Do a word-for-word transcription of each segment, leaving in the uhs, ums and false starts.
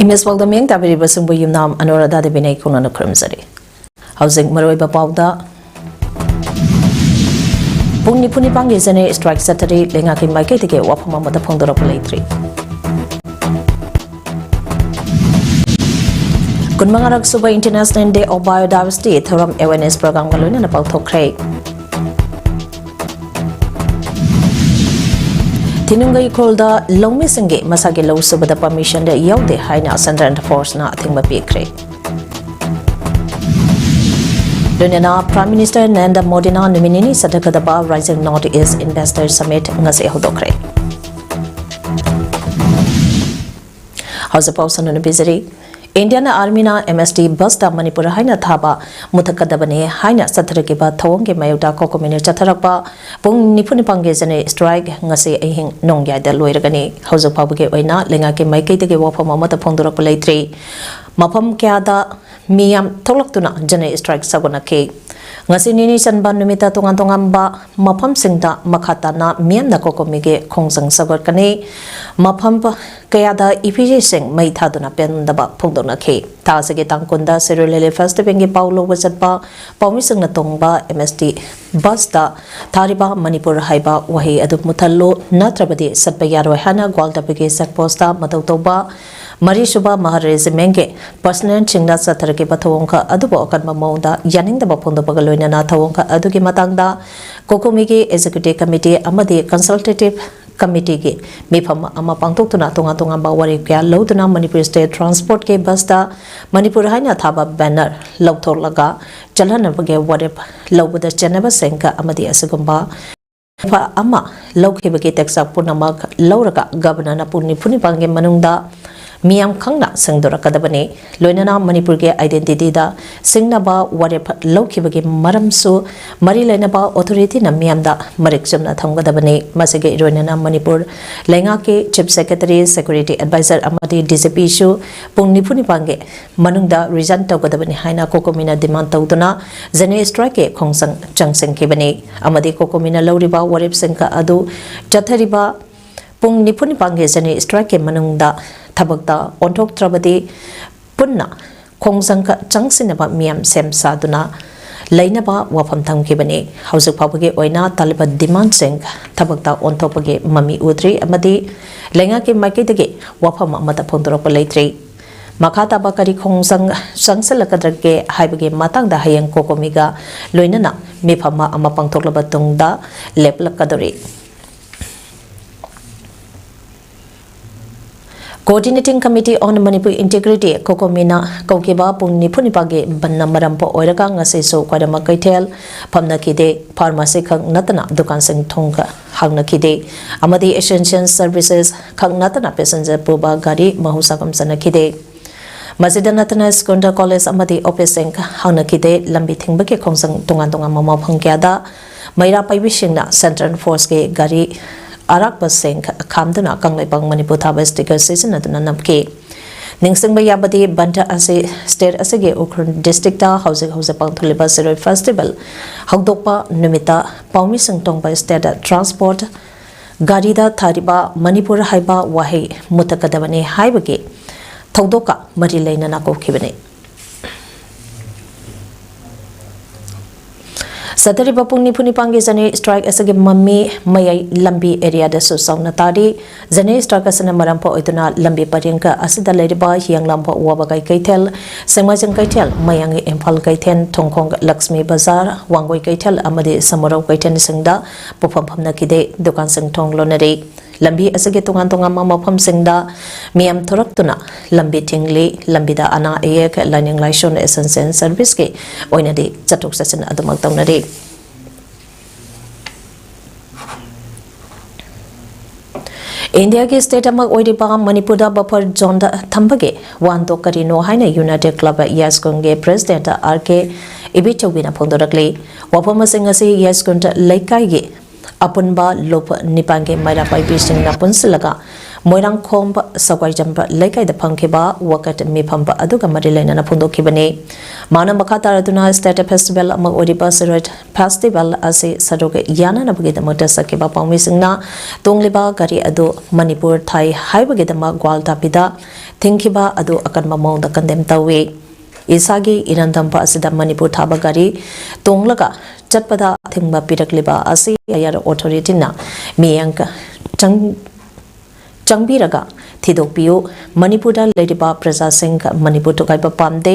News ꯄꯥꯎꯗ ꯃꯤꯠꯌꯦꯡ ꯇꯥꯕꯤꯔꯤꯕꯁꯤꯡꯕꯨ ꯌꯨꯝꯅꯥꯝ ꯑꯅꯣꯔꯥꯗꯥ ꯗꯦꯕꯤꯅ ꯏꯈꯣꯡꯅꯅ ꯈꯨꯔꯨꯝꯖꯔꯤ꯫ ꯍꯧꯖꯤꯛ ꯃꯔꯨꯑꯣꯏꯕ ꯄꯥꯎꯗ, ꯄꯨꯡ ꯅꯤꯐꯨ ꯅꯤꯄꯥꯟꯒꯤ ꯖꯦꯅꯦꯔꯦꯜ ꯁ꯭ꯇ꯭ꯔꯥꯏꯛ ꯆꯠꯊꯔꯤ, ꯂꯩꯉꯥꯛꯀꯤ ꯃꯥꯏꯀꯩꯗꯒꯤ ꯋꯥꯐꯝ ꯑꯃꯠꯇ ꯐꯣꯡꯗꯣꯔꯛꯄ ꯂꯩꯇ꯭ꯔꯤ꯫ ꯀꯨꯟꯃꯉꯥꯔꯛ ꯁꯨꯕ International Day of Biodiversity ꯊꯧꯔꯝ ꯑꯦꯋꯦꯔꯅꯦꯁ ꯄ꯭ꯔꯣꯒ꯭ꯔꯥꯝꯒ ꯂꯣꯏꯅꯅ ꯄꯥꯡꯊꯣꯛꯈ꯭ꯔꯦ꯫ ꯊꯤꯅꯨꯡꯒꯩ ꯈꯨꯜꯗ ꯂꯧꯃꯤꯁꯤꯡꯒꯤ ꯃꯁꯥꯒꯤ ꯂꯧ ꯁꯨꯕꯗ ꯄꯔꯃꯤꯁꯟ ꯌꯥꯎꯗꯦ ꯍꯥꯏꯅ ꯁꯦꯟꯇ꯭ꯔꯦꯜ ꯐꯣꯔꯁꯅ ꯑꯊꯤꯡꯕ ꯄꯤꯈ꯭ꯔꯦ꯫ ꯂꯣꯏꯅꯅ Prime Minister ꯅꯔꯦꯟꯗ꯭ꯔ ꯃꯣꯗꯤꯅ ꯅꯨꯃꯤꯠ ꯅꯤꯅꯤ ꯆꯠꯊꯒꯗꯕ Rising North East Investor Summit ꯉꯁꯤ ꯍꯧꯗꯣꯛꯈ꯭ꯔꯦ꯫ ꯍꯧꯖꯤꯛ ꯄꯥꯎ ꯁꯟꯗꯣꯛꯅ ꯄꯤꯖꯔꯤ꯫ ꯏꯟꯗꯤꯌꯥꯟ ꯑꯥꯔꯃꯤꯅ ꯑꯦꯝ ꯑꯦꯁ ꯇꯤ ꯕꯁꯇ ꯃꯅꯤꯄꯨꯔ ꯍꯥꯏꯅ ꯊꯥꯕ ꯃꯨꯊꯠꯀꯗꯕꯅꯤ ꯍꯥꯏꯅ ꯆꯠꯊꯔꯛꯈꯤꯕ ꯊꯧꯑꯣꯡꯒꯤ ꯃꯥꯌꯣꯛꯇ ꯀꯣꯀꯣꯃꯤꯅ ꯆꯠꯊꯔꯛꯄ ꯄꯨꯡ ꯅꯤꯐꯨ ꯅꯤꯄꯥꯟꯒꯤ ꯖꯦꯅꯦꯔꯦꯜ ꯁ꯭ꯇ꯭ꯔꯥꯏꯛ ꯉꯁꯤ ꯑꯍꯤꯡ ꯅꯣꯡꯌꯥꯏꯗ ꯂꯣꯏꯔꯒꯅꯤ꯫ ꯍꯧꯖꯤꯛ ꯐꯥꯎꯕꯒꯤ ꯑꯣꯏꯅ ꯂꯩꯉꯥꯛꯀꯤ ꯃꯥꯏꯀꯩꯗꯒꯤ ꯋꯥꯐꯝ ꯑꯃꯠꯇ ꯐꯣꯡꯗꯣꯔꯛꯄ ꯂꯩꯇ꯭ꯔꯤ꯫ ꯃꯐꯝ ꯀꯌꯥꯗ ꯃꯤꯌꯥꯝ ꯊꯣꯛꯂꯛꯇꯨꯅ ꯖꯦꯅꯦꯔꯦꯜ ꯁ꯭ꯇ꯭ꯔꯥꯏꯛ ꯁꯧꯒꯠꯅꯈꯤ꯫ ꯉꯁꯤ ꯅꯤꯅꯤ ꯆꯟꯕ ꯅꯨꯃꯤꯠꯇ ꯇꯣꯉꯥꯟ ꯇꯣꯉꯥꯟꯕ ꯃꯐꯝꯁꯤꯡꯗ ꯃꯈꯥ ꯇꯥꯅ ꯃꯤꯌꯥꯝꯅ ꯀꯣꯀꯣꯃꯤꯒꯤ ꯈꯣꯡꯖꯪ ꯁꯧꯒꯠꯀꯅꯤ꯫ ꯃꯐꯝ ꯀꯌꯥꯗ ꯏꯐꯤꯖꯤꯁꯤꯡ ꯃꯩ ꯊꯥꯗꯨꯅ ꯄꯦꯟꯗꯕ ꯐꯣꯡꯗꯣꯛꯅꯈꯤ꯫ ꯊꯥ ꯑꯁꯤꯒꯤ ꯇꯥꯡ ꯀꯨꯟꯗ ꯁꯤꯔꯣꯏ ꯂꯤꯂꯤ ꯐꯦꯁꯇꯤꯚꯦꯜꯒꯤ ꯄꯥꯎ ꯂꯧꯕ ꯆꯠꯄ ꯄꯥꯎꯃꯤꯁꯤꯡꯅ ꯇꯣꯡꯕ ꯑꯦꯝ ꯑꯦꯁ ꯇꯤ ꯕꯁꯇ ꯊꯥꯔꯤꯕ "ꯃꯅꯤꯄꯨꯔ" ꯍꯥꯏꯕ ꯋꯥꯍꯩ ꯑꯗꯨ ꯃꯨꯊꯠꯂꯨ, ꯅꯠꯇ꯭ꯔꯕꯗꯤ ꯆꯠꯄ ꯌꯥꯔꯣꯏ ꯍꯥꯏꯅ ꯒ꯭ꯋꯥꯜꯇꯞꯄꯒꯤ ꯆꯦꯛꯄꯣꯁꯇ ꯃꯊꯧ ꯇꯧꯕ ꯃꯔꯤꯁꯨꯕ ꯃꯍꯥ ꯔꯦꯖꯤꯃꯦꯟꯒꯤ ꯄꯔꯁꯅꯦꯜꯁꯤꯡꯅ ꯆꯠꯊꯔꯛꯈꯤꯕ ꯊꯧꯑꯣꯡ ꯈꯔ ꯑꯗꯨꯕꯨ ꯑꯀꯟꯕ ꯃꯑꯣꯡꯗ ꯌꯥꯅꯤꯡꯗꯕ ꯐꯣꯡꯗꯣꯛꯄꯒ ꯂꯣꯏꯅꯅ ꯊꯧꯑꯣꯡ ꯈꯔ ꯑꯗꯨꯒꯤ ꯃꯇꯥꯡꯗ ꯀꯣꯀꯣꯃꯤꯒꯤ ꯑꯦꯛꯖꯤꯀ꯭ꯌꯨꯇꯤꯚ ꯀꯃꯤꯇꯤ ꯑꯃꯗꯤ ꯀꯟꯁꯜꯇꯦꯇꯤꯚ ꯀꯃꯤꯇꯤꯒꯤ ꯃꯤꯐꯝ ꯑꯃ ꯄꯥꯡꯊꯣꯛꯇꯨꯅ ꯇꯣꯉꯥꯟ ꯇꯣꯉꯥꯟꯕ ꯋꯥꯔꯦꯞ ꯀꯌꯥ ꯂꯧꯗꯨꯅ ꯃꯅꯤꯄꯨꯔ ꯁ꯭ꯇꯦꯠ ꯇ꯭ꯔꯥꯟꯁꯄꯣꯔꯠꯀꯤ ꯕꯁꯇ "ꯃꯅꯤꯄꯨꯔ" ꯍꯥꯏꯅ ꯊꯥꯕ ꯕꯦꯅꯔ ꯂꯧꯊꯣꯛꯂꯒ ꯆꯠꯍꯟꯅꯕꯒꯤ ꯋꯥꯔꯦꯞ ꯂꯧꯕꯗ ꯆꯦꯟꯅꯕꯁꯤꯡꯒ ꯑꯃꯗꯤ ꯑꯁꯤꯒꯨꯝꯕ ꯋꯥꯐꯝ ꯑꯃ ꯂꯧꯈꯤꯕꯒꯤ ꯇꯦꯛꯆꯥꯛ ꯄꯨꯝꯅꯃꯛ ꯂꯧꯔꯒ ꯒꯚꯔꯅꯔꯅ ꯄꯨꯡ ꯅꯤꯐꯨ ꯅꯤꯄꯥꯟꯒꯤ ꯃꯅꯨꯡꯗ ꯃꯤꯌꯥꯝ ꯈꯪꯅ ꯁꯦꯡꯗꯣꯔꯛꯀꯗꯕꯅꯤ꯫ ꯂꯣꯏꯅꯅ ꯃꯅꯤꯄꯨꯔꯒꯤ ꯑꯥꯏꯗꯦꯟꯇꯤꯇꯤꯗ ꯁꯤꯡꯅꯕ ꯋꯥꯔꯦꯞ ꯂꯧꯈꯤꯕꯒꯤ ꯃꯔꯝꯁꯨ ꯃꯔꯤ ꯂꯩꯅꯕ ꯑꯣꯊꯣꯔꯤꯇꯤꯅ ꯃꯤꯌꯥꯝꯗ ꯃꯔꯤꯛ ꯆꯨꯝꯅ ꯊꯝꯒꯗꯕꯅꯤ꯫ ꯃꯁꯤꯒ ꯏꯔꯣꯏꯅꯅ ꯃꯅꯤꯄꯨꯔ ꯂꯩꯉꯥꯛꯀꯤ ꯆꯤꯐ ꯁꯦꯀ꯭ꯔꯦꯇꯔꯤ, ꯁꯦꯀ꯭ꯌꯨꯔꯤꯇꯤ ꯑꯦꯗꯚꯥꯏꯖꯔ ꯑꯃꯗꯤ ꯗꯤ ꯖꯤ ꯄꯤꯁꯨ ꯄꯨꯡ ꯅꯤꯐꯨ ꯅꯤꯄꯥꯟꯒꯤ ꯃꯅꯨꯡꯗ ꯔꯤꯖꯥꯏꯟ ꯇꯧꯒꯗꯕꯅꯤ ꯍꯥꯏꯅ ꯀꯣꯀꯣꯃꯤꯅ ꯗꯤꯃꯥꯟ ꯇꯧꯗꯨꯅ ꯖꯦꯅꯦꯔꯦꯜ ꯁ꯭ꯇ꯭ꯔꯥꯏꯛꯀꯤ ꯈꯣꯡꯖꯪ ꯆꯪꯁꯤꯟꯈꯤꯕꯅꯤ꯫ ꯑꯃꯗꯤ ꯀꯣꯀꯣꯃꯤꯅ ꯂꯧꯔꯤꯕ ꯋꯥꯔꯦꯞꯁꯤꯡ ꯑꯗꯨ ꯆꯠꯊꯔꯤꯕ ꯄꯨꯡ ꯅꯤꯐꯨ ꯅꯤꯄꯥꯟꯒꯤ ꯖꯦꯅꯦꯔꯦꯜ ꯁ꯭ꯇ꯭ꯔꯥꯏꯛꯀꯤ ꯃꯅꯨꯡꯗ ꯊꯕꯛꯇ ꯑꯣꯟꯊꯣꯛꯇ꯭ꯔꯕꯗꯤ ꯄꯨꯟꯅ ꯈꯣꯡꯖꯪ ꯆꯪꯁꯤꯟꯅꯕ ꯃꯤꯌꯥꯝ ꯁꯦꯝ ꯁꯥꯗꯨꯅ ꯂꯩꯅꯕ ꯋꯥꯐꯝ ꯊꯝꯈꯤꯕꯅꯤ꯫ ꯍꯧꯖꯤꯛ ꯐꯥꯎꯕꯒꯤ ꯑꯣꯏꯅ ꯇꯥꯜꯂꯤꯕ ꯗꯤꯃꯥꯟꯁꯤꯡ ꯊꯕꯛꯇ ꯑꯣꯟꯊꯣꯛꯄꯒꯤ ꯃꯃꯤ ꯎꯗ꯭ꯔꯤ ꯑꯃꯗꯤ ꯂꯩꯉꯥꯛꯀꯤ ꯃꯥꯏꯀꯩꯗꯒꯤ ꯋꯥꯐꯝ ꯑꯃꯠꯇ ꯐꯣꯡꯗꯣꯔꯛꯄ ꯂꯩꯇ꯭ꯔꯤ꯫ ꯃꯈꯥ ꯇꯥꯕ ꯀꯔꯤ ꯈꯣꯡꯖꯪ ꯆꯪꯁꯤꯜꯂꯛꯀꯗꯒꯦ ꯍꯥꯏꯕꯒꯤ ꯃꯇꯥꯡꯗ ꯍꯌꯦꯡ ꯀꯣꯀꯣꯃꯤꯒ ꯂꯣꯏꯅꯅ ꯃꯤꯐꯝ ꯑꯃ ꯄꯥꯡꯊꯣꯛꯂꯕ ꯇꯨꯡꯗ ꯂꯦꯞꯂꯛꯀꯗꯧꯔꯤ꯫ Coordinating Committee on Manipur Integrity, ꯀꯣꯀꯣꯃꯤꯅ ꯀꯧꯈꯤꯕ ꯄꯨꯡ ꯅꯤꯐꯨ ꯅꯤꯄꯥꯜꯒꯤ ꯕꯟꯅ ꯃꯔꯝ ꯑꯣꯏꯔꯒ ꯉꯁꯤꯁꯨ ꯈ꯭ꯋꯥꯏꯔꯝꯕ ꯀꯩꯊꯦꯜ ꯐꯝꯅꯈꯤꯗꯦ꯫ ꯐꯥꯔꯃꯥꯁꯤ ꯈꯛ ꯅꯠꯇꯅ ꯗꯨꯀꯥꯟꯁꯤꯡ ꯊꯣꯡ ꯍꯥꯡꯅꯈꯤꯗꯦ ꯑꯃꯗꯤ essential services ꯈꯛ ꯅꯠꯇꯅ passenger ꯄꯨꯕ ꯒꯥꯔꯤ ꯃꯍꯧꯁꯥꯒꯨꯝ ꯆꯠꯅꯈꯤꯗꯦ꯫ ꯃꯁꯤꯗ ꯅꯠꯇꯅ ꯁ꯭ꯀꯨꯜꯗ, ꯀꯣꯂꯦꯖ ꯑꯃꯗꯤ ꯑꯣꯐꯤꯁꯁꯤꯡ ꯍꯥꯡꯅꯈꯤꯗꯦ꯫ ꯂꯝꯕꯤ ꯊꯤꯡꯕꯒꯤ ꯈꯣꯡꯖꯪ ꯇꯣꯉꯥꯟ ꯇꯣꯉꯥꯟꯕ ꯃꯐꯝ ꯀꯌꯥꯗ ꯃꯩꯔꯥ ꯄꯥꯏꯕꯤꯁꯤꯡꯅ central forceꯀꯤ ꯒꯥꯔꯤ ꯑꯔꯥꯛꯄꯁꯤꯡ ꯈꯥꯝꯗꯨꯅ ꯀꯪꯂꯩꯄꯥꯛ ꯃꯅꯤꯄꯨꯔ ꯊꯥꯕ sticker ꯁꯤꯖꯤꯟꯅꯗꯨꯅ ꯅꯝꯈꯤ꯫ ꯅꯤꯡꯁꯤꯡꯕ ꯌꯥꯕꯗꯤ ꯕꯟꯗ ꯑꯁꯤ state ꯑꯁꯤꯒꯤ ꯎꯈ꯭ꯔꯨꯜ districtꯇ ꯍꯧꯖꯤꯛ ꯍꯧꯖꯤꯛ ꯄꯥꯡꯊꯣꯛꯂꯤꯕ ꯁꯤꯔꯣꯏ festival ꯍꯧꯗꯣꯛꯄ ꯅꯨꯃꯤꯠꯇ ꯄꯥꯎꯃꯤꯁꯤꯡ ꯇꯣꯡꯕ state transport ꯒꯥꯔꯤꯗ ꯊꯥꯔꯤꯕ ꯃꯅꯤꯄꯨꯔ ꯍꯥꯏꯕ ꯋꯥꯍꯩ ꯃꯨꯊꯠꯀꯗꯕꯅꯤ ꯍꯥꯏꯕꯒꯤ ꯊꯧꯗꯣꯛꯀ ꯃꯔꯤ ꯂꯩꯅꯅ ꯀꯧꯈꯤꯕꯅꯤ꯫ ꯆꯠꯊꯔꯤꯕ ꯄꯨꯡ ꯅꯤꯐꯨ ꯅꯤꯄꯥꯟꯒꯤ journey strike ꯑꯁꯤꯒꯤ ꯃꯃꯤ ꯃꯌꯥꯏ ꯂꯝꯕꯤ areaꯗꯁꯨ ꯆꯥꯎꯅ ꯇꯥꯔꯤ꯫ Journey strike ꯑꯁꯤꯅ ꯃꯔꯝ ꯑꯣꯏꯗꯨꯅ ꯂꯝꯕꯤ ꯄꯔꯦꯡ ꯑꯁꯤꯗ ꯂꯩꯔꯤꯕ ꯍꯤꯌꯥꯡꯂꯝ ꯋꯥꯕꯒꯥꯏ ꯀꯩꯊꯦꯜ, ꯁꯦꯡꯃꯥꯏꯖꯤꯡ ꯀꯩꯊꯦꯜ, ꯃꯌꯥꯡꯒꯤ ꯏꯝꯐꯥꯜ ꯀꯩꯊꯦꯜ, ꯊꯣꯡꯈꯣꯡ ꯂꯛꯁꯃꯤ ꯕꯖꯥꯔ, ꯋꯥꯡꯒꯣꯏ ꯀꯩꯊꯦꯜ ꯑꯃꯗꯤ ꯁꯃꯨꯔꯧ ꯀꯩꯊꯦꯜꯁꯤꯡꯗ ꯄꯣꯠꯐꯝ ꯐꯝꯅꯈꯤꯗꯦ꯫ ꯗꯨꯀꯥꯟꯁꯤꯡ ꯊꯣꯡ ꯂꯣꯟꯅꯔꯤ꯫ ꯂꯝꯕꯤ ꯑꯁꯤꯒꯤ ꯇꯣꯉꯥꯟ ꯇꯣꯉꯥꯟꯕ ꯃꯐꯝꯁꯤꯡꯗ ꯃꯤꯌꯥꯝ ꯊꯣꯔꯛꯇꯨꯅ ꯂꯝꯕꯤ ꯊꯤꯡꯂꯤ꯫ ꯂꯝꯕꯤꯗ ꯑꯅꯥ ꯑꯌꯦꯛ, ꯂꯥꯏꯅꯤꯡ ꯂꯥꯏꯁꯣꯟ, essential serviceꯀꯤ ꯑꯣꯏꯅꯗꯤ ꯆꯠꯊꯣꯛ ꯆꯠꯁꯤꯟ ꯑꯗꯨꯃꯛ ꯇꯧꯅꯔꯤ꯫ ꯏꯟꯗꯤꯌꯥꯒꯤ state ꯑꯃ ꯑꯣꯏꯔꯤꯕ ꯃꯅꯤꯄꯨꯔꯗ buffer zoneꯗ ꯊꯝꯕꯒꯤ ꯋꯥꯍꯟꯊꯣꯛ ꯀꯔꯤꯅꯣ ꯍꯥꯏꯅ United Club ꯌꯥꯏꯁ꯭ꯀꯨꯜꯒꯤ president ꯑꯥꯔ ꯀꯦ ꯏꯕꯦꯆꯧꯕꯤꯅ ꯐꯣꯡꯗꯣꯔꯛꯂꯤ꯫ ꯋꯥꯐꯝ ꯑꯁꯤꯡ ꯑꯁꯤ ꯌꯥꯏꯁ꯭ꯀꯨꯜ ꯂꯩꯀꯥꯏꯒꯤ ꯑꯄꯨꯟꯕ ꯂꯨꯞ ꯅꯤꯄꯥꯟꯒꯤ ꯃꯩꯔꯥ ꯄꯥꯏꯕꯤꯁꯤꯡꯅ ꯄꯨꯟꯁꯤꯜꯂꯒ ꯃꯣꯏꯔꯥꯡꯈꯣꯝ ꯁꯒ꯭ꯋꯥꯏꯖꯝꯕ ꯂꯩꯀꯥꯏꯗ ꯐꯪꯈꯤꯕ ꯋꯥꯀꯠ ꯃꯤꯐꯝ ꯑꯗꯨꯒ ꯃꯔꯤ ꯂꯩꯅꯅ ꯐꯣꯡꯗꯣꯛꯈꯤꯕꯅꯤ꯫ ꯃꯍꯥꯛꯅ ꯃꯈꯥ ꯇꯥꯔꯗꯨꯅ state festival ꯑꯃ ꯑꯣꯏꯔꯤꯕ ꯁꯤꯔꯣꯏ festival ꯑꯁꯤ ꯁꯔꯨꯛ ꯌꯥꯅꯅꯕꯒꯤꯗꯃꯛꯇ ꯆꯠꯈꯤꯕ ꯄꯥꯎꯃꯤꯁꯤꯡꯅ ꯇꯣꯡꯂꯤꯕ ꯒꯥꯔꯤ ꯑꯗꯨ ꯃꯅꯤꯄꯨꯔ ꯊꯥꯏ ꯍꯥꯏꯕꯒꯤꯗꯃꯛ ꯒ꯭ꯋꯥꯜꯇꯥꯕꯤꯗ ꯊꯤꯡꯈꯤꯕ ꯑꯗꯨ ꯑꯀꯟꯕ ꯃꯑꯣꯡꯗ condemn ꯇꯧꯏ꯫ ꯏꯁꯥꯒꯤ ꯏꯔꯝꯗꯝ ꯑꯁꯤꯗ ꯃꯅꯤꯄꯨꯔ ꯊꯥꯕ ꯒꯥꯔꯤ ꯇꯣꯡꯂꯒ ꯆꯠꯄꯗ ꯑꯊꯤꯡꯕ ꯄꯤꯔꯛꯂꯤꯕ ꯑꯁꯤ higher authorityꯅ ꯃꯤꯠꯌꯦꯡ ꯆꯪ-, ꯆꯪꯕꯤꯔꯒ ꯊꯤꯗꯣꯛꯄꯤꯌꯨ꯫ ꯃꯅꯤꯄꯨꯔꯗ ꯂꯩꯔꯤꯕ ꯄ꯭ꯔꯖꯥꯁꯤꯡ ꯃꯅꯤꯄꯨꯔ ꯊꯨꯒꯥꯏꯕ ꯄꯥꯝꯗꯦ꯫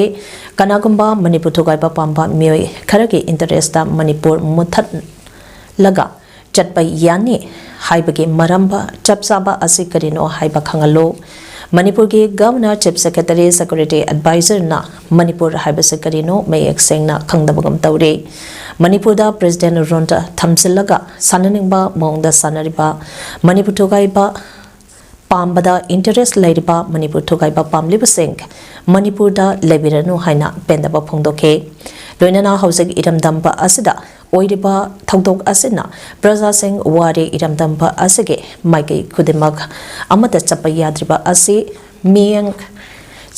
ꯀꯅꯥꯒꯨꯝꯕ ꯃꯅꯤꯄꯨꯔ ꯊꯨꯒꯥꯏꯕ ꯄꯥꯝꯕ ꯃꯤꯑꯣꯏ ꯈꯔꯒꯤ interestꯇ ꯃꯅꯤꯄꯨꯔ ꯃꯨꯠꯊꯠꯂꯒ ꯆꯠꯄ ꯌꯥꯅꯤ ꯍꯥꯏꯕꯒꯤ ꯃꯔꯝ ꯆꯞ ꯆꯥꯕ ꯑꯁꯤ ꯀꯔꯤꯅꯣ ꯍꯥꯏꯕ ꯈꯪꯍꯜꯂꯨ꯫ ꯃꯅꯤꯄꯨꯔꯒꯤ Governor, Chief Secretary, Security Advisorꯅ Manipur ꯍꯥꯏꯕꯁꯤ ꯀꯔꯤꯅꯣ ꯃꯌꯦꯛ ꯁꯦꯡꯅ ꯈꯪꯗꯕꯒꯨꯝ ꯇꯧꯔꯤ꯫ ꯃꯅꯤꯄꯨꯔꯗ President rule ꯊꯝꯖꯤꯜꯂꯒ ꯁꯥꯟꯅꯅꯤꯡꯕ ꯃꯑꯣꯡꯗ ꯁꯥꯟꯅꯔꯤꯕ, ꯃꯅꯤꯄꯨꯔ ꯊꯨꯒꯥꯏꯕ ꯄꯥꯝꯕꯗ interest ꯂꯩꯔꯤꯕ ꯃꯅꯤꯄꯨꯔ ꯊꯨꯒꯥꯏꯕ ꯄꯥꯝꯂꯤꯕꯁꯤꯡ ꯃꯅꯤꯄꯨꯔꯗ ꯂꯩꯕꯤꯔꯅꯨ ꯍꯥꯏꯅ ꯄꯦꯟꯗꯕ ꯐꯣꯡꯗꯣꯛꯈꯤ꯫ ꯂꯣꯏꯅꯅ ꯍꯧꯖꯤꯛ ꯏꯔꯝꯗꯝ ꯑꯁꯤꯗ ꯑꯣꯏꯔꯤꯕ ꯊꯧꯗꯣꯛ ꯑꯁꯤꯅ ꯄ꯭ꯔꯖꯥꯁꯤꯡ ꯋꯥꯔꯦ꯫ ꯏꯔꯝꯗꯝ ꯑꯁꯤꯒꯤ ꯃꯥꯏꯀꯩ ꯈꯨꯗꯤꯡꯃꯛ ꯑꯃꯠꯇ ꯆꯠꯄ ꯌꯥꯗ꯭ꯔꯤꯕ ꯑꯁꯤ ꯃꯤꯠꯌꯦꯡ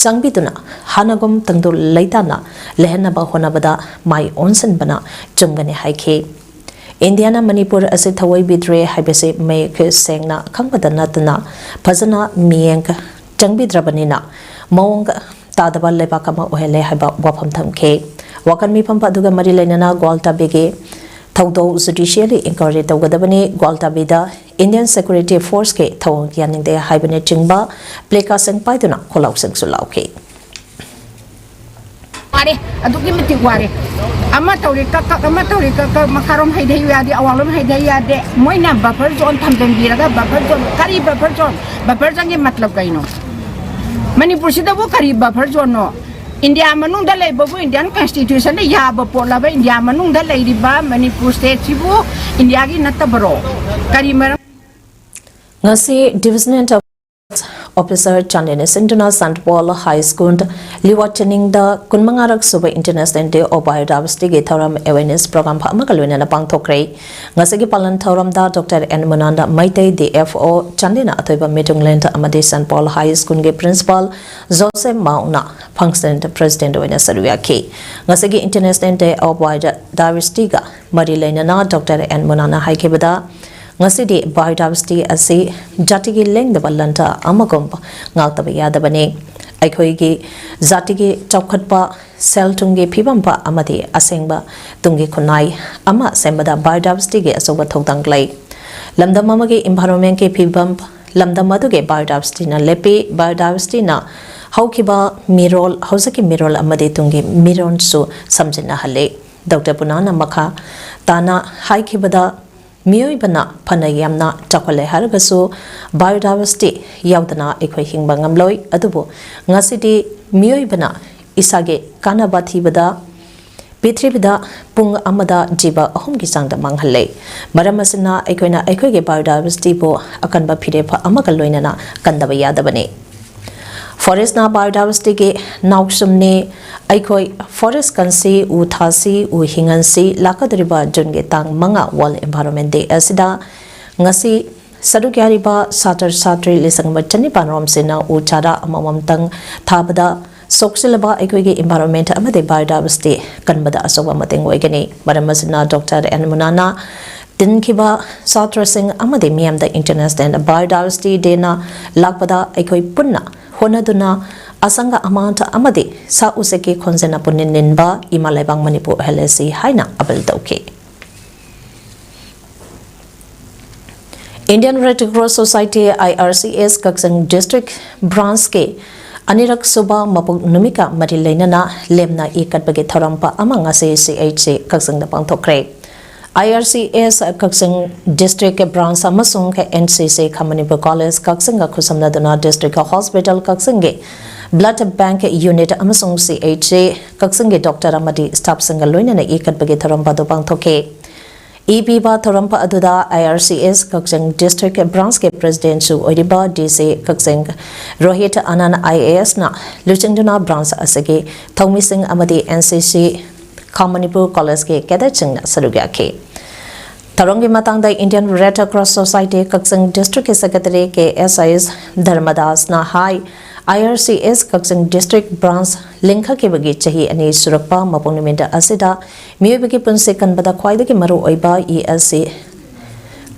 ꯆꯪꯕꯤꯗꯨꯅ ꯍꯥꯟꯅꯒꯨꯝ ꯇꯪꯗꯨ ꯂꯩꯇꯥꯅ ꯂꯩꯍꯟꯅꯕ ꯍꯣꯠꯅꯕꯗ ꯃꯥꯏ ꯑꯣꯟꯁꯤꯟꯕꯅ ꯆꯨꯝꯒꯅꯤ ꯍꯥꯏꯈꯤ꯫ ꯏꯟꯗꯤꯌꯥꯅ ꯃꯅꯤꯄꯨꯔ ꯑꯁꯤ ꯊꯑꯣꯏꯕꯤꯗ꯭ꯔꯦ ꯍꯥꯏꯕꯁꯤ ꯃꯌꯦꯛ ꯁꯦꯡꯅ ꯈꯪꯕꯗ ꯅꯠꯇꯅ ꯐꯖꯅ ꯃꯤꯠꯌꯦꯡ ꯆꯪꯕꯤꯗ꯭ꯔꯕꯅꯤꯅ ꯃꯑꯣꯡ ꯇꯥꯗꯕ ꯂꯩꯕꯥꯛ ꯑꯃ ꯑꯣꯏꯍꯜꯂꯦ ꯍꯥꯏꯕ ꯋꯥꯐꯝ ꯊꯝꯈꯤ꯫ ꯋꯥꯀꯠ ꯃꯤꯐꯝ ꯑꯗꯨꯒ ꯃꯔꯤ ꯂꯩꯅꯅ ꯒ꯭ꯋꯥꯜꯇꯥꯕꯤꯒꯤ ꯊꯧꯗꯧ judicially inquiry ꯇꯧꯒꯗꯕꯅꯤ, ꯒ꯭ꯋꯥꯜꯇꯥꯕꯤꯗ Indian Security Forceꯀꯤ ꯊꯧꯑꯣꯡ ꯌꯥꯅꯤꯡꯗꯦ ꯍꯥꯏꯕꯅꯆꯤꯡꯕ placardꯁꯤꯡ ꯄꯥꯏꯗꯨꯅ ꯈꯣꯜꯂꯥꯎꯁꯤꯡꯁꯨ ꯂꯥꯎꯈꯤ꯫ ꯋꯥꯔꯦ, ꯑꯗꯨꯛꯀꯤ ꯃꯇꯤꯛ ꯋꯥꯔꯦ꯫ ꯑꯃ ꯇꯧꯔꯤ ꯀꯛ ꯀꯛ, ꯑꯃ ꯇꯧꯔꯤ ꯀꯛ ꯀꯛ, ꯃꯈꯥꯔꯣꯝ ꯍꯩꯊꯩ ꯌꯥꯗꯦ, ꯑꯋꯥꯡꯂꯣꯝ ꯍꯩꯊꯩ ꯌꯥꯗꯦ꯫ ꯃꯣꯏꯅ buffer zone ꯊꯝꯖꯤꯟꯕꯤꯔꯒ, buffer zone, ꯀꯔꯤ buffer zone? Buffer zoneꯒꯤ ꯃꯇꯂꯕ ꯀꯩꯅꯣ? ꯃꯅꯤꯄꯨꯔꯁꯤꯗꯕꯨ ꯀꯔꯤ buffer zoneꯅꯣ? ꯏꯟꯗꯤꯌꯥ ꯃꯅꯨꯡꯗ ꯂꯩꯕꯕꯨ, Indian Constitutionꯗ ꯌꯥꯕ ꯄꯣꯠꯂꯕ? ꯏꯟꯗꯤꯌꯥ ꯃꯅꯨꯡꯗ ꯂꯩꯔꯤꯕ ꯃꯅꯤꯄꯨꯔ stateꯁꯤꯕꯨ ꯏꯟꯗꯤꯌꯥꯒꯤ ꯅꯠꯇꯕꯔꯣ? ꯀꯔꯤ ꯃꯔꯝ? ꯉꯁꯤ Divisional Officer ꯆꯥꯟꯗꯦꯜꯅ ꯁꯤꯟꯗꯨꯅ Saint Paul High School ꯂꯤꯋꯥ ꯆꯅꯤꯡꯗ ꯀꯨꯟꯃꯉꯥꯔꯛ ꯁꯨꯕ International Day of Biodiversityꯒꯤ ꯊꯧꯔꯝ awareness program ꯑꯃꯒ ꯂꯣꯏꯅꯅ ꯄꯥꯡꯊꯣꯛꯈ꯭ꯔꯦ꯫ ꯉꯁꯤꯒꯤ ꯄꯥꯂꯟ ꯊꯧꯔꯝꯗ doctor N Munanda Meitei, D F O ꯆꯥꯟꯗꯦꯜꯅ ꯑꯊꯣꯏꯕ ꯃꯤꯇꯨꯡꯂꯦꯟ ꯑꯃꯗꯤ Saint Paul High Schoolꯒꯤ Principal ꯖꯣꯁꯦꯐ ꯃꯥꯎꯅ functional president ꯑꯣꯏꯅ ꯁꯔꯨꯛ ꯌꯥꯈꯤ꯫ ꯉꯁꯤꯒꯤ International Day of Biodiversityꯒ ꯃꯔꯤ ꯂꯩꯅꯅ ꯗꯣꯛꯇꯔ ꯑꯦꯟ ꯃꯨꯅꯥꯟꯅ ꯍꯥꯏꯈꯤꯕꯗ, ꯉꯁꯤꯗꯤ biodiversity ꯑꯁꯤ ꯖꯥꯇꯤꯒꯤ ꯂꯦꯡꯗꯕ ꯂꯟꯊ ꯑꯃꯒꯨꯝ ꯉꯥꯛꯇꯕ ꯌꯥꯗꯕꯅꯤ꯫ ꯑꯩꯈꯣꯏꯒꯤ ꯖꯥꯇꯤꯒꯤ ꯆꯥꯎꯈꯠꯄ, ꯁꯦꯜ ꯊꯨꯝꯒꯤ ꯐꯤꯕꯝ ꯐ ꯑꯃꯗꯤ ꯑꯁꯦꯡꯕ ꯇꯨꯡꯒꯤ ꯈꯨꯟꯅꯥꯏ ꯑꯃ ꯁꯦꯝꯕꯗ biodiversityꯒꯤ ꯑꯆꯧꯕ ꯊꯧꯗꯥꯡ ꯂꯩ꯫ ꯂꯝꯗꯝ ꯑꯃꯒꯤ environmentꯀꯤ ꯐꯤꯕꯝ ꯂꯝꯗꯝ ꯑꯗꯨꯒꯤ biodiversityꯅ ꯂꯦꯞꯄꯤ꯫ Biodiversityꯅ ꯍꯧꯈꯤꯕ ꯃꯤꯔꯣꯜ, ꯍꯧꯖꯤꯛꯀꯤ ꯃꯤꯔꯣꯜ ꯑꯃꯗꯤ ꯇꯨꯡꯒꯤ ꯃꯤꯔꯣꯜꯁꯨ ꯁꯝꯖꯤꯟꯅꯍꯜꯂꯤ꯫ ꯗꯣꯛꯇꯔ ꯄꯨꯅꯥꯅ ꯃꯈꯥ ꯇꯥꯅ ꯍꯥꯏꯈꯤꯕꯗ, ꯃꯤꯑꯣꯏꯕꯅ ꯐꯅ ꯌꯥꯝꯅ ꯆꯥꯎꯈꯠꯂꯦ ꯍꯥꯏꯔꯒꯁꯨ biodiversity ꯌꯥꯎꯗꯅ ꯑꯩꯈꯣꯏ ꯍꯤꯡꯕ ꯉꯝꯂꯣꯏ꯫ ꯑꯗꯨꯕꯨ ꯉꯁꯤꯗꯤ ꯃꯤꯑꯣꯏꯕꯅ ꯏꯁꯥꯒꯤ ꯀꯥꯟꯅꯕ ꯊꯤꯕꯗ ꯄ꯭ꯔꯤꯊꯤꯕꯤꯗ ꯄꯨꯡ ꯑꯃꯗ ꯖꯤꯕ ꯑꯍꯨꯝꯒꯤ ꯆꯥꯡꯗ ꯃꯥꯡꯍꯜꯂꯦ꯫ ꯃꯔꯝ ꯑꯁꯤꯅ ꯑꯩꯈꯣꯏꯅ ꯑꯩꯈꯣꯏꯒꯤ biodiversityꯕꯨ ꯑꯀꯟꯕ ꯐꯤꯔꯦꯞ ꯑꯃꯒ ꯂꯣꯏꯅꯅ ꯀꯟꯗꯕ ꯌꯥꯗꯕꯅꯤ꯫ Forestꯅ biodiversityꯒꯤ ꯅꯥꯎꯁꯨꯝꯅꯤ꯫ ꯑꯩꯈꯣꯏ forest ꯀꯟꯁꯤ, ꯎ ꯊꯥꯁꯤ, ꯎ ꯍꯤꯡꯍꯟꯁꯤ꯫ ꯂꯥꯛꯀꯗꯧꯔꯤꯕ Juneꯒꯤ ꯇꯥꯡ ꯃꯉꯥ World Environment Day ꯑꯁꯤꯗ ꯉꯁꯤ ꯁꯔꯨꯛ ꯌꯥꯔꯤꯕ ꯁꯥꯇ꯭ꯔ ꯁꯥꯇ꯭ꯔꯤ ꯂꯤꯁꯤꯡ ꯑꯃ ꯆꯅꯤꯄꯥꯟ ꯔꯣꯝꯁꯤꯅ ꯎ ꯆꯥꯔꯥ ꯑꯃꯃꯝꯇꯪ ꯊꯥꯕꯗ ꯁꯣꯛꯆꯤꯜꯂꯕ ꯑꯩꯈꯣꯏꯒꯤ environment ꯑꯃꯗꯤ biodiversity ꯀꯟꯕꯗ ꯑꯆꯧꯕ ꯃꯇꯦꯡ ꯑꯣꯏꯒꯅꯤ꯫ ꯃꯔꯝ ꯑꯁꯤꯅ ꯗꯣꯛꯇꯔ ꯑꯦꯟ ꯃꯨꯅꯥꯅ ꯇꯤꯟꯈꯤꯕ ꯁꯥꯇ꯭ꯔꯁꯤꯡ ꯑꯃꯗꯤ ꯃꯤꯌꯥꯝꯗ International Biodiversity Dayꯅ ꯂꯥꯛꯄꯗ ꯑꯩꯈꯣꯏ ꯄꯨꯟꯅ ꯍꯣꯠꯅꯗꯨꯅ ꯑꯁꯪꯒ ꯑꯃꯥꯟ ꯑꯃꯗꯤ ꯁꯥ ꯎꯆꯦꯛꯀꯤ ꯈꯣꯟꯖꯦꯜꯅ ꯄꯨꯛꯅꯤꯡ ꯅꯤꯟꯕ ꯏꯃꯥ ꯂꯩꯕꯥꯛ ꯃꯅꯤꯄꯨꯔ ꯑꯣꯏꯍꯜꯂꯁꯤ ꯍꯥꯏꯅ ꯑꯄꯤꯜ ꯇꯧꯈꯤ꯫ Indian Red Cross Society, I R C S, Kakching District Branchꯀꯤ ꯑꯅꯤꯔꯛ ꯁꯨꯕ ꯃꯄꯣꯛ ꯅꯨꯃꯤꯠꯀ ꯃꯔꯤ ꯂꯩꯅꯅ ꯂꯦꯝꯅ ꯏ ꯀꯠꯄꯒꯤ ꯊꯧꯔꯝ ꯑꯃ ꯉꯁꯤ C H C ꯀꯛꯆꯤꯡꯗ ꯄꯥꯡꯊꯣꯛꯈ꯭ꯔꯦ꯫ I R C S Kakching District Branch ꯑꯃꯁꯨꯡ N C C ꯈꯥ ꯃꯅꯤꯄꯨꯔ College ꯀꯛꯆꯤꯡꯒ ꯈꯨꯠꯁꯝꯅꯗꯨꯅ District Hospital ꯀꯛꯆꯤꯡꯒꯤ Blood Bank Unit ꯑꯃꯁꯨꯡ C H C ꯀꯛꯆꯤꯡꯒꯤ doctor ꯑꯃꯗꯤ staffꯁꯤꯡꯒ ꯂꯣꯏꯅꯅ ꯏ ꯀꯠꯄꯒꯤ ꯊꯧꯔꯝ ꯑꯗꯨ ꯄꯥꯡꯊꯣꯛꯈꯤ꯫ ꯏ ꯄꯤꯕ ꯊꯧꯔꯝ ꯑꯗꯨꯗ I R C S Kakching District Branch ꯀꯤ President ꯁꯨ ꯑꯣꯏꯔꯤꯕ D C Kakching Rohit ꯑꯅꯟ I A S ꯅ ꯂꯨꯆꯤꯡꯗꯨꯅ branch ꯑꯁꯤꯒꯤ ꯊꯧꯃꯤꯁꯤꯡ ꯑꯃꯗꯤ N C C ꯈꯥ ꯃꯅꯤꯄꯨꯔ College ꯀꯤ cadet ꯁꯤꯡꯅ ꯁꯔꯨꯛ ꯌꯥꯈꯤ꯫ ꯊꯧꯔꯝꯒꯤ ꯃꯇꯥꯡꯗ Indian Red Cross Society ꯀꯛꯆꯤꯡ District ꯀꯤ Secretary K S I S ꯙꯔꯃꯗꯥꯁꯅ high, I R C S Kakching District Branch ꯂꯤꯡꯈꯠꯈꯤꯕꯒꯤ ꯆꯍꯤ ꯑꯅꯤ ꯁꯨꯔꯛꯄ ꯃꯄꯣꯛ ꯅꯨꯃꯤꯠ ꯑꯁꯤꯗ ꯃꯤꯑꯣꯏꯕꯒꯤ ꯄꯨꯟꯁꯤ ꯀꯟꯕꯗ ꯈ꯭ꯋꯥꯏꯗꯒꯤ ꯃꯔꯨꯑꯣꯏꯕ ꯏ ꯑꯁꯤ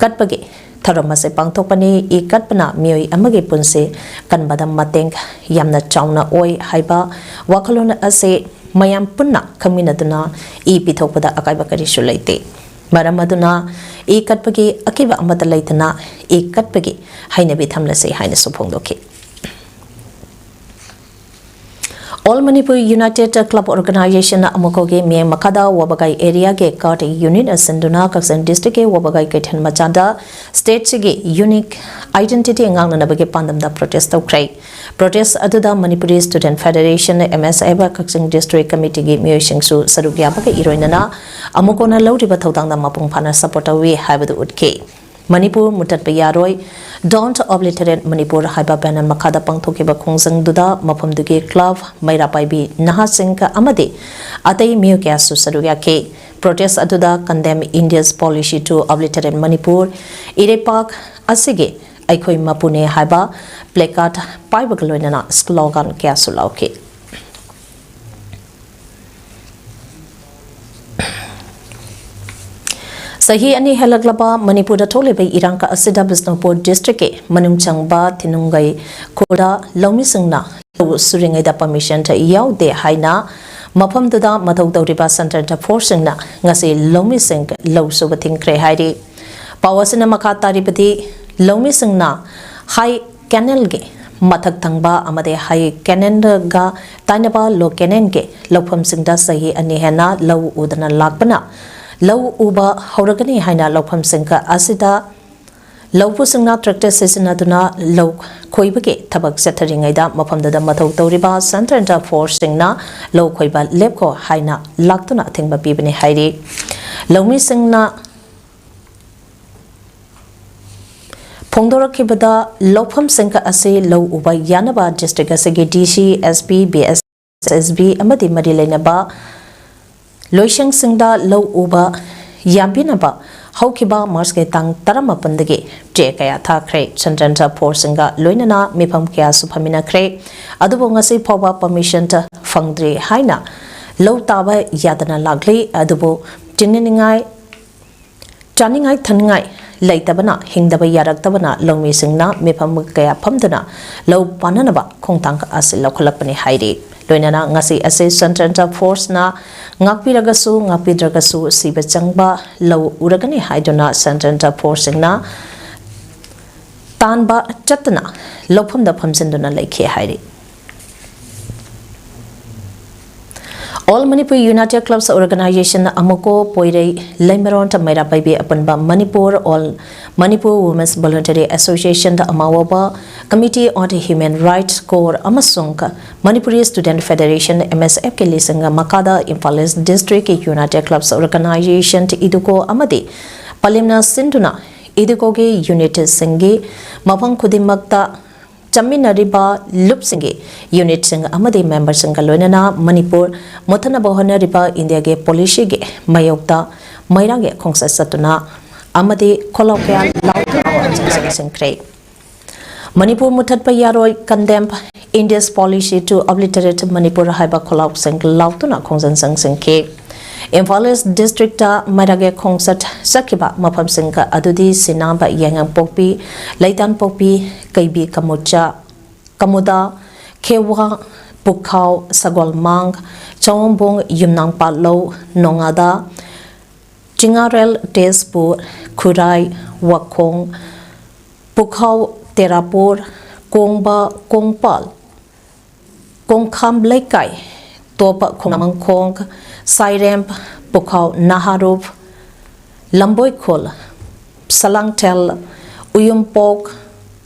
ꯀꯠꯄꯒꯤ ꯊꯧꯔꯝ ꯑꯁꯤ ꯄꯥꯡꯊꯣꯛꯄꯅꯤ꯫ ꯏ ꯀꯠꯄꯅ ꯃꯤꯑꯣꯏ ꯑꯃꯒꯤ ꯄꯨꯟꯁꯤ ꯀꯟꯕꯗ ꯃꯇꯦꯡ ꯌꯥꯝꯅ ꯆꯥꯎꯅ ꯑꯣꯏ ꯍꯥꯏꯕ ꯋꯥꯈꯜꯂꯣꯟ ꯑꯁꯤ ꯃꯌꯥꯝ ꯄꯨꯟꯅ ꯈꯪꯃꯤꯟꯅꯗꯨꯅ ꯏ ꯄꯤꯊꯣꯛꯄꯗ ꯑꯀꯥꯏꯕ ꯀꯔꯤꯁꯨ ꯂꯩꯇꯦ꯫ ꯃꯔꯝ ꯑꯗꯨꯅ ꯏ ꯀꯠꯄꯒꯤ ꯑꯀꯤꯕ ꯑꯃꯠꯇ ꯂꯩꯇꯅ ꯏ ꯀꯠꯄꯒꯤ ꯍꯩꯅꯕꯤ ꯊꯝꯂꯁꯤ ꯍꯥꯏꯅꯁꯨ ꯐꯣꯡꯗꯣꯛꯈꯤ꯫ All Manipur United Club Organization, ꯑꯃꯨꯀꯣꯒꯤ ꯃꯤꯠꯌꯦꯡ ꯃꯈꯥꯗ ꯋꯥꯕꯒꯥꯏ area ꯒꯤ card unit ꯁꯤꯟꯗꯨꯅ ꯀꯛꯆꯤꯡ district ꯀꯤ ꯋꯥꯕꯒꯥꯏ ꯀꯩꯊꯦꯜ ꯃꯆꯥꯗ state ꯁꯤꯒꯤ unique identity ꯉꯥꯛꯅꯅꯕꯒꯤ ꯄꯥꯟꯗꯝꯗ protest ꯇꯧꯈ꯭ꯔꯦ꯫ Protest ꯑꯗꯨꯗ Manipuri Student Federation, M S F, ꯀꯛꯆꯤꯡ district committee ꯒꯤ ꯃꯤꯑꯣꯏꯁꯤꯡꯁꯨ ꯁꯔꯨꯛ ꯌꯥꯕꯒ ꯏꯔꯣꯏꯅꯅ ꯑꯃꯨꯀꯣꯅ ꯂꯧꯔꯤꯕ ꯊꯧꯗꯥꯡꯗ ꯃꯄꯨꯡ ꯐꯥꯅ support ꯇꯧꯏ ꯍꯥꯏꯕꯗꯨ ꯎꯠꯈꯤ꯫ ꯃꯅꯤꯄꯨꯔ ꯃꯨꯠꯇꯠꯄ ꯌꯥꯔꯣꯏ, Don't Obliterate Manipur ꯍꯥꯏꯕ banner ꯃꯈꯥꯗ ꯄꯥꯡꯊꯣꯛꯈꯤꯕ ꯈꯣꯡꯖꯪꯗꯨꯗ ꯃꯐꯝꯗꯨꯒꯤ club, ꯃꯩꯔꯥ ꯄꯥꯏꯕꯤ ꯅꯍꯥꯁꯤꯡ ꯑꯃꯗꯤ ꯑꯇꯩ ꯃꯤꯑꯣꯏ ꯀꯌꯥꯁꯨ ꯁꯔꯨꯛ ꯌꯥꯈꯤ꯫ Protest ꯑꯗꯨꯗ Condemn India's Policy to Obliterate Manipur, ꯏꯔꯩꯄꯥꯛ ꯑꯁꯤꯒꯤ ꯑꯩꯈꯣꯏ ꯃꯄꯨꯅꯦ ꯍꯥꯏꯕ placard ꯄꯥꯏꯕꯒ ꯂꯣꯏꯅꯅ slogan ꯀꯌꯥꯁꯨ ꯂꯥꯎꯈꯤ꯫ ꯆꯍꯤ ꯑꯅꯤ ꯍꯦꯜꯂꯛꯂꯕ ꯃꯅꯤꯄꯨꯔꯗ ꯊꯣꯛꯂꯤꯕ ꯏꯔꯥꯡ ꯑꯁꯤꯗ ꯕꯤꯁꯅꯨꯄꯨꯔ district ꯀꯤ ꯃꯅꯨꯡ ꯆꯟꯕ ꯊꯤꯅꯨꯡꯒꯩ ꯈꯨꯜꯗ ꯂꯧꯃꯤꯁꯤꯡꯅ ꯂꯧ ꯁꯨꯔꯤꯉꯩꯗ permission ꯌꯥꯎꯗꯦ ꯍꯥꯏꯅ ꯃꯐꯝꯗꯨꯗ ꯃꯊꯧ ꯇꯧꯔꯤꯕ central force ꯁꯤꯡꯅ ꯉꯁꯤ ꯂꯧꯃꯤꯁꯤꯡ ꯂꯧ ꯁꯨꯕ ꯊꯤꯡꯈ꯭ꯔꯦ ꯍꯥꯏꯔꯤ꯫ ꯄꯥꯎ ꯑꯁꯤꯅ ꯃꯈꯥ ꯇꯥꯔꯤꯕꯗꯤ, ꯂꯧꯃꯤꯁꯤꯡꯅ high canal ꯒꯤ ꯃꯊꯛ ꯊꯪꯕ ꯑꯃꯗꯤ high canal ꯒ ꯇꯥꯏꯅꯕ low canal ꯒꯤ ꯂꯧꯐꯝꯁꯤꯡꯗ ꯆꯍꯤ ꯑꯅꯤ ꯍꯦꯟꯅ ꯂꯧ ꯎꯗꯅ ꯂꯥꯛꯄꯅ, ꯂꯧ ꯎꯕ ꯍꯧꯔꯒꯅꯤ ꯍꯥꯏꯅ ꯂꯧꯐꯝꯁꯤꯡ ꯑꯁꯤꯗ ꯂꯧꯕꯨꯁꯤꯡꯅ tractor ꯁꯤꯖꯤꯟꯅꯗꯨꯅ ꯂꯧ ꯈꯣꯏꯕꯒꯤ ꯊꯕꯛ ꯆꯠꯊꯔꯤꯉꯩꯗ ꯃꯐꯝꯗꯨꯗ ꯃꯊꯧ ꯇꯧꯔꯤꯕ central force ꯁꯤꯡꯅ ꯂꯧ ꯈꯣꯏꯕ ꯂꯦꯞꯈꯣ ꯍꯥꯏꯅ ꯂꯥꯛꯇꯨꯅ ꯑꯊꯤꯡꯕ ꯄꯤꯕꯅꯤ ꯍꯥꯏꯔꯤ꯫ ꯂꯧꯃꯤꯁꯤꯡꯅ ꯐꯣꯡꯗꯣꯔꯛꯈꯤꯕꯗ, ꯂꯧꯐꯝꯁꯤꯡ ꯑꯁꯤ ꯂꯧ ꯎꯕ ꯌꯥꯅꯕ district ꯑꯁꯤꯒꯤ D C, S P, B S S B ꯑꯃꯗꯤ ꯃꯔꯤ ꯂꯩꯅꯕ ꯂꯣꯏꯁꯪꯁꯤꯡꯗ ꯂꯧ ꯎꯕ ꯌꯥꯟꯕꯤꯅꯕ ꯍꯧꯈꯤꯕ Marchꯀꯤ ꯇꯥꯡ ꯇꯔꯥꯃꯥꯄꯟꯗꯒꯤ ꯆꯦ ꯀꯌꯥ ꯊꯥꯈ꯭ꯔꯦ꯫ Central Forceꯁꯤꯡꯒ ꯂꯣꯏꯅꯅ ꯃꯤꯐꯝ ꯀꯌꯥꯁꯨ ꯐꯝꯃꯤꯟꯅꯈ꯭ꯔꯦ꯫ ꯑꯗꯨꯕꯨ ꯉꯁꯤ ꯐꯥꯎꯕ permission ꯐꯪꯗ꯭ꯔꯤ ꯍꯥꯏꯅ ꯂꯧ ꯇꯥꯕ ꯌꯥꯗꯅ ꯂꯥꯛꯂꯤ꯫ ꯑꯗꯨꯕꯨ ꯆꯤꯡꯅꯅꯤꯡꯉꯥꯏ, ꯆꯥꯅꯤꯡꯉꯥꯏ ꯊꯛꯅꯤꯡꯉꯥꯏ ꯂꯩꯇꯕꯅ, ꯍꯤꯡꯗꯕ ꯌꯥꯔꯛꯇꯕꯅ ꯂꯧꯃꯤꯁꯤꯡꯅ ꯃꯤꯐꯝ ꯀꯌꯥ ꯐꯝꯗꯨꯅ ꯂꯧ ꯄꯥꯟꯅꯅꯕ ꯈꯣꯡꯊꯥꯡ ꯑꯁꯤ ꯂꯧꯈꯠꯂꯛꯄꯅꯤ ꯍꯥꯏꯔꯤ꯫ ꯂꯣꯏꯅꯅ ꯉꯁꯤ ꯑꯁꯤ Central Forceꯅ ꯉꯥꯛꯄꯤꯔꯒꯁꯨ ꯉꯥꯛꯄꯤꯗ꯭ꯔꯒꯁꯨ ꯁꯤꯕ ꯆꯪꯕ ꯂꯧ ꯎꯔꯒꯅꯤ ꯍꯥꯏꯗꯨꯅ Central Forceꯁꯤꯡꯅ ꯇꯥꯟꯕ ꯆꯠꯇꯨꯅ ꯂꯧꯐꯝꯗ ꯐꯝꯖꯤꯟꯗꯨꯅ ꯂꯩꯈꯤ ꯍꯥꯏꯔꯤ꯫ All Manipur United Clubs Organization, ꯑꯃꯨꯀꯣ, ꯄꯣꯏꯔꯩ, ꯂꯩꯃꯔꯣꯟ, ꯃꯩꯔꯥ ꯄꯥꯏꯕꯤ ꯑꯄꯨꯟꯕ Manipur, All Manipur Women's Voluntary Association, ꯑꯃꯥꯋꯥꯕ, Committee on Human Rights, CORE ꯑꯃꯁꯨꯡ Manipuri Student Federation, M S F ꯀꯤ ꯂꯤꯁꯤꯡ ꯃꯈꯥꯗ Imphal East District United Clubs Organization, ꯏꯗꯨꯀꯣ ꯑꯃꯗꯤ ꯄꯂꯦꯝꯅ ꯁꯤꯟꯗꯨꯅ ꯏꯗꯨꯀꯣꯒꯤ unitꯁꯤꯡꯒꯤ ꯃꯐꯝ ꯈꯨꯗꯤꯡꯃꯛꯇ ꯆꯠꯃꯤꯟꯅꯔꯤꯕ ꯂꯨꯞꯁꯤꯡꯒꯤ unitꯁꯤꯡ ꯑꯃꯗꯤ memberꯁꯤꯡꯒ ꯂꯣꯏꯅꯅ ꯃꯅꯤꯄꯨꯔ ꯃꯨꯠꯊꯠꯅꯕ ꯍꯣꯠꯅꯔꯤꯕ ꯏꯟꯗꯤꯌꯥꯒꯤ policyꯒꯤ ꯃꯥꯌꯣꯛꯇ ꯃꯩꯔꯥꯒꯤ ꯈꯣꯡꯆꯠ ꯆꯠꯇꯨꯅ ꯑꯃꯗꯤ ꯈꯣꯜꯂꯥꯎ ꯀꯌꯥ ꯂꯥꯎꯗꯨꯅ ꯈꯣꯡꯖꯪ ꯆꯪꯁꯤꯟꯈ꯭ꯔꯦ꯫ ꯃꯅꯤꯄꯨꯔ ꯃꯨꯠꯊꯠꯄ ꯌꯥꯔꯣꯏ, condemn India's policy to obliterate Manipur ꯍꯥꯏꯕ ꯈꯣꯜꯂꯥꯎꯁꯤꯡ ꯂꯥꯎꯗꯨꯅ ꯈꯣꯡꯖꯪ ꯆꯪꯁꯤꯟꯈꯤ꯫ ꯏꯝꯐꯥꯜ East Districtꯇ ꯃꯩꯔꯥꯒꯤ ꯈꯣꯡꯆꯠ ꯆꯠꯈꯤꯕ ꯃꯐꯝꯁꯤꯡ ꯑꯗꯨꯗꯤ ꯁꯤꯅꯥꯝꯕ, ꯌꯥꯏꯉꯪꯄꯣꯛꯄꯤ, ꯂꯩꯇꯥꯟꯄꯣꯛꯄꯤ, ꯀꯩꯕꯤ, ꯀꯃꯨꯆꯥ, ꯀꯃꯨꯗꯥ, ꯈꯦꯋꯥ, ꯄꯨꯈꯥꯎ, ꯁꯒꯣꯜꯃꯥꯡ, ꯆꯥꯋꯝꯕꯣꯡ, ꯌꯨꯝꯅꯥꯝ ꯄꯥꯠꯂꯧ, ꯅꯣꯉꯥꯗꯥ, ꯆꯤꯉꯥꯔꯦꯜ, ꯇꯦꯖꯄꯨꯔ, ꯈꯨꯔꯥꯏ, ꯋꯥꯈꯣꯡ, ꯄꯨꯈꯥꯎ, ꯇꯦꯔꯥꯄꯨꯔ, ꯀꯣꯡꯕ, ꯀꯣꯡꯄꯥꯜ, ꯀꯣꯡꯈꯥꯝ ꯂꯩꯀꯥꯏ, ꯇꯣꯞꯄ ꯈꯣꯡꯅꯥꯃꯪꯈꯣꯡ, ꯁꯥꯏꯔꯦꯝ, ꯄꯨꯈꯥꯎ, ꯅꯍꯥꯔꯨꯞ, ꯂꯝꯕꯣꯏꯈꯣꯜ, ꯁꯂꯥꯡꯊꯦꯜ, ꯎꯌꯨꯝꯄꯣꯛ,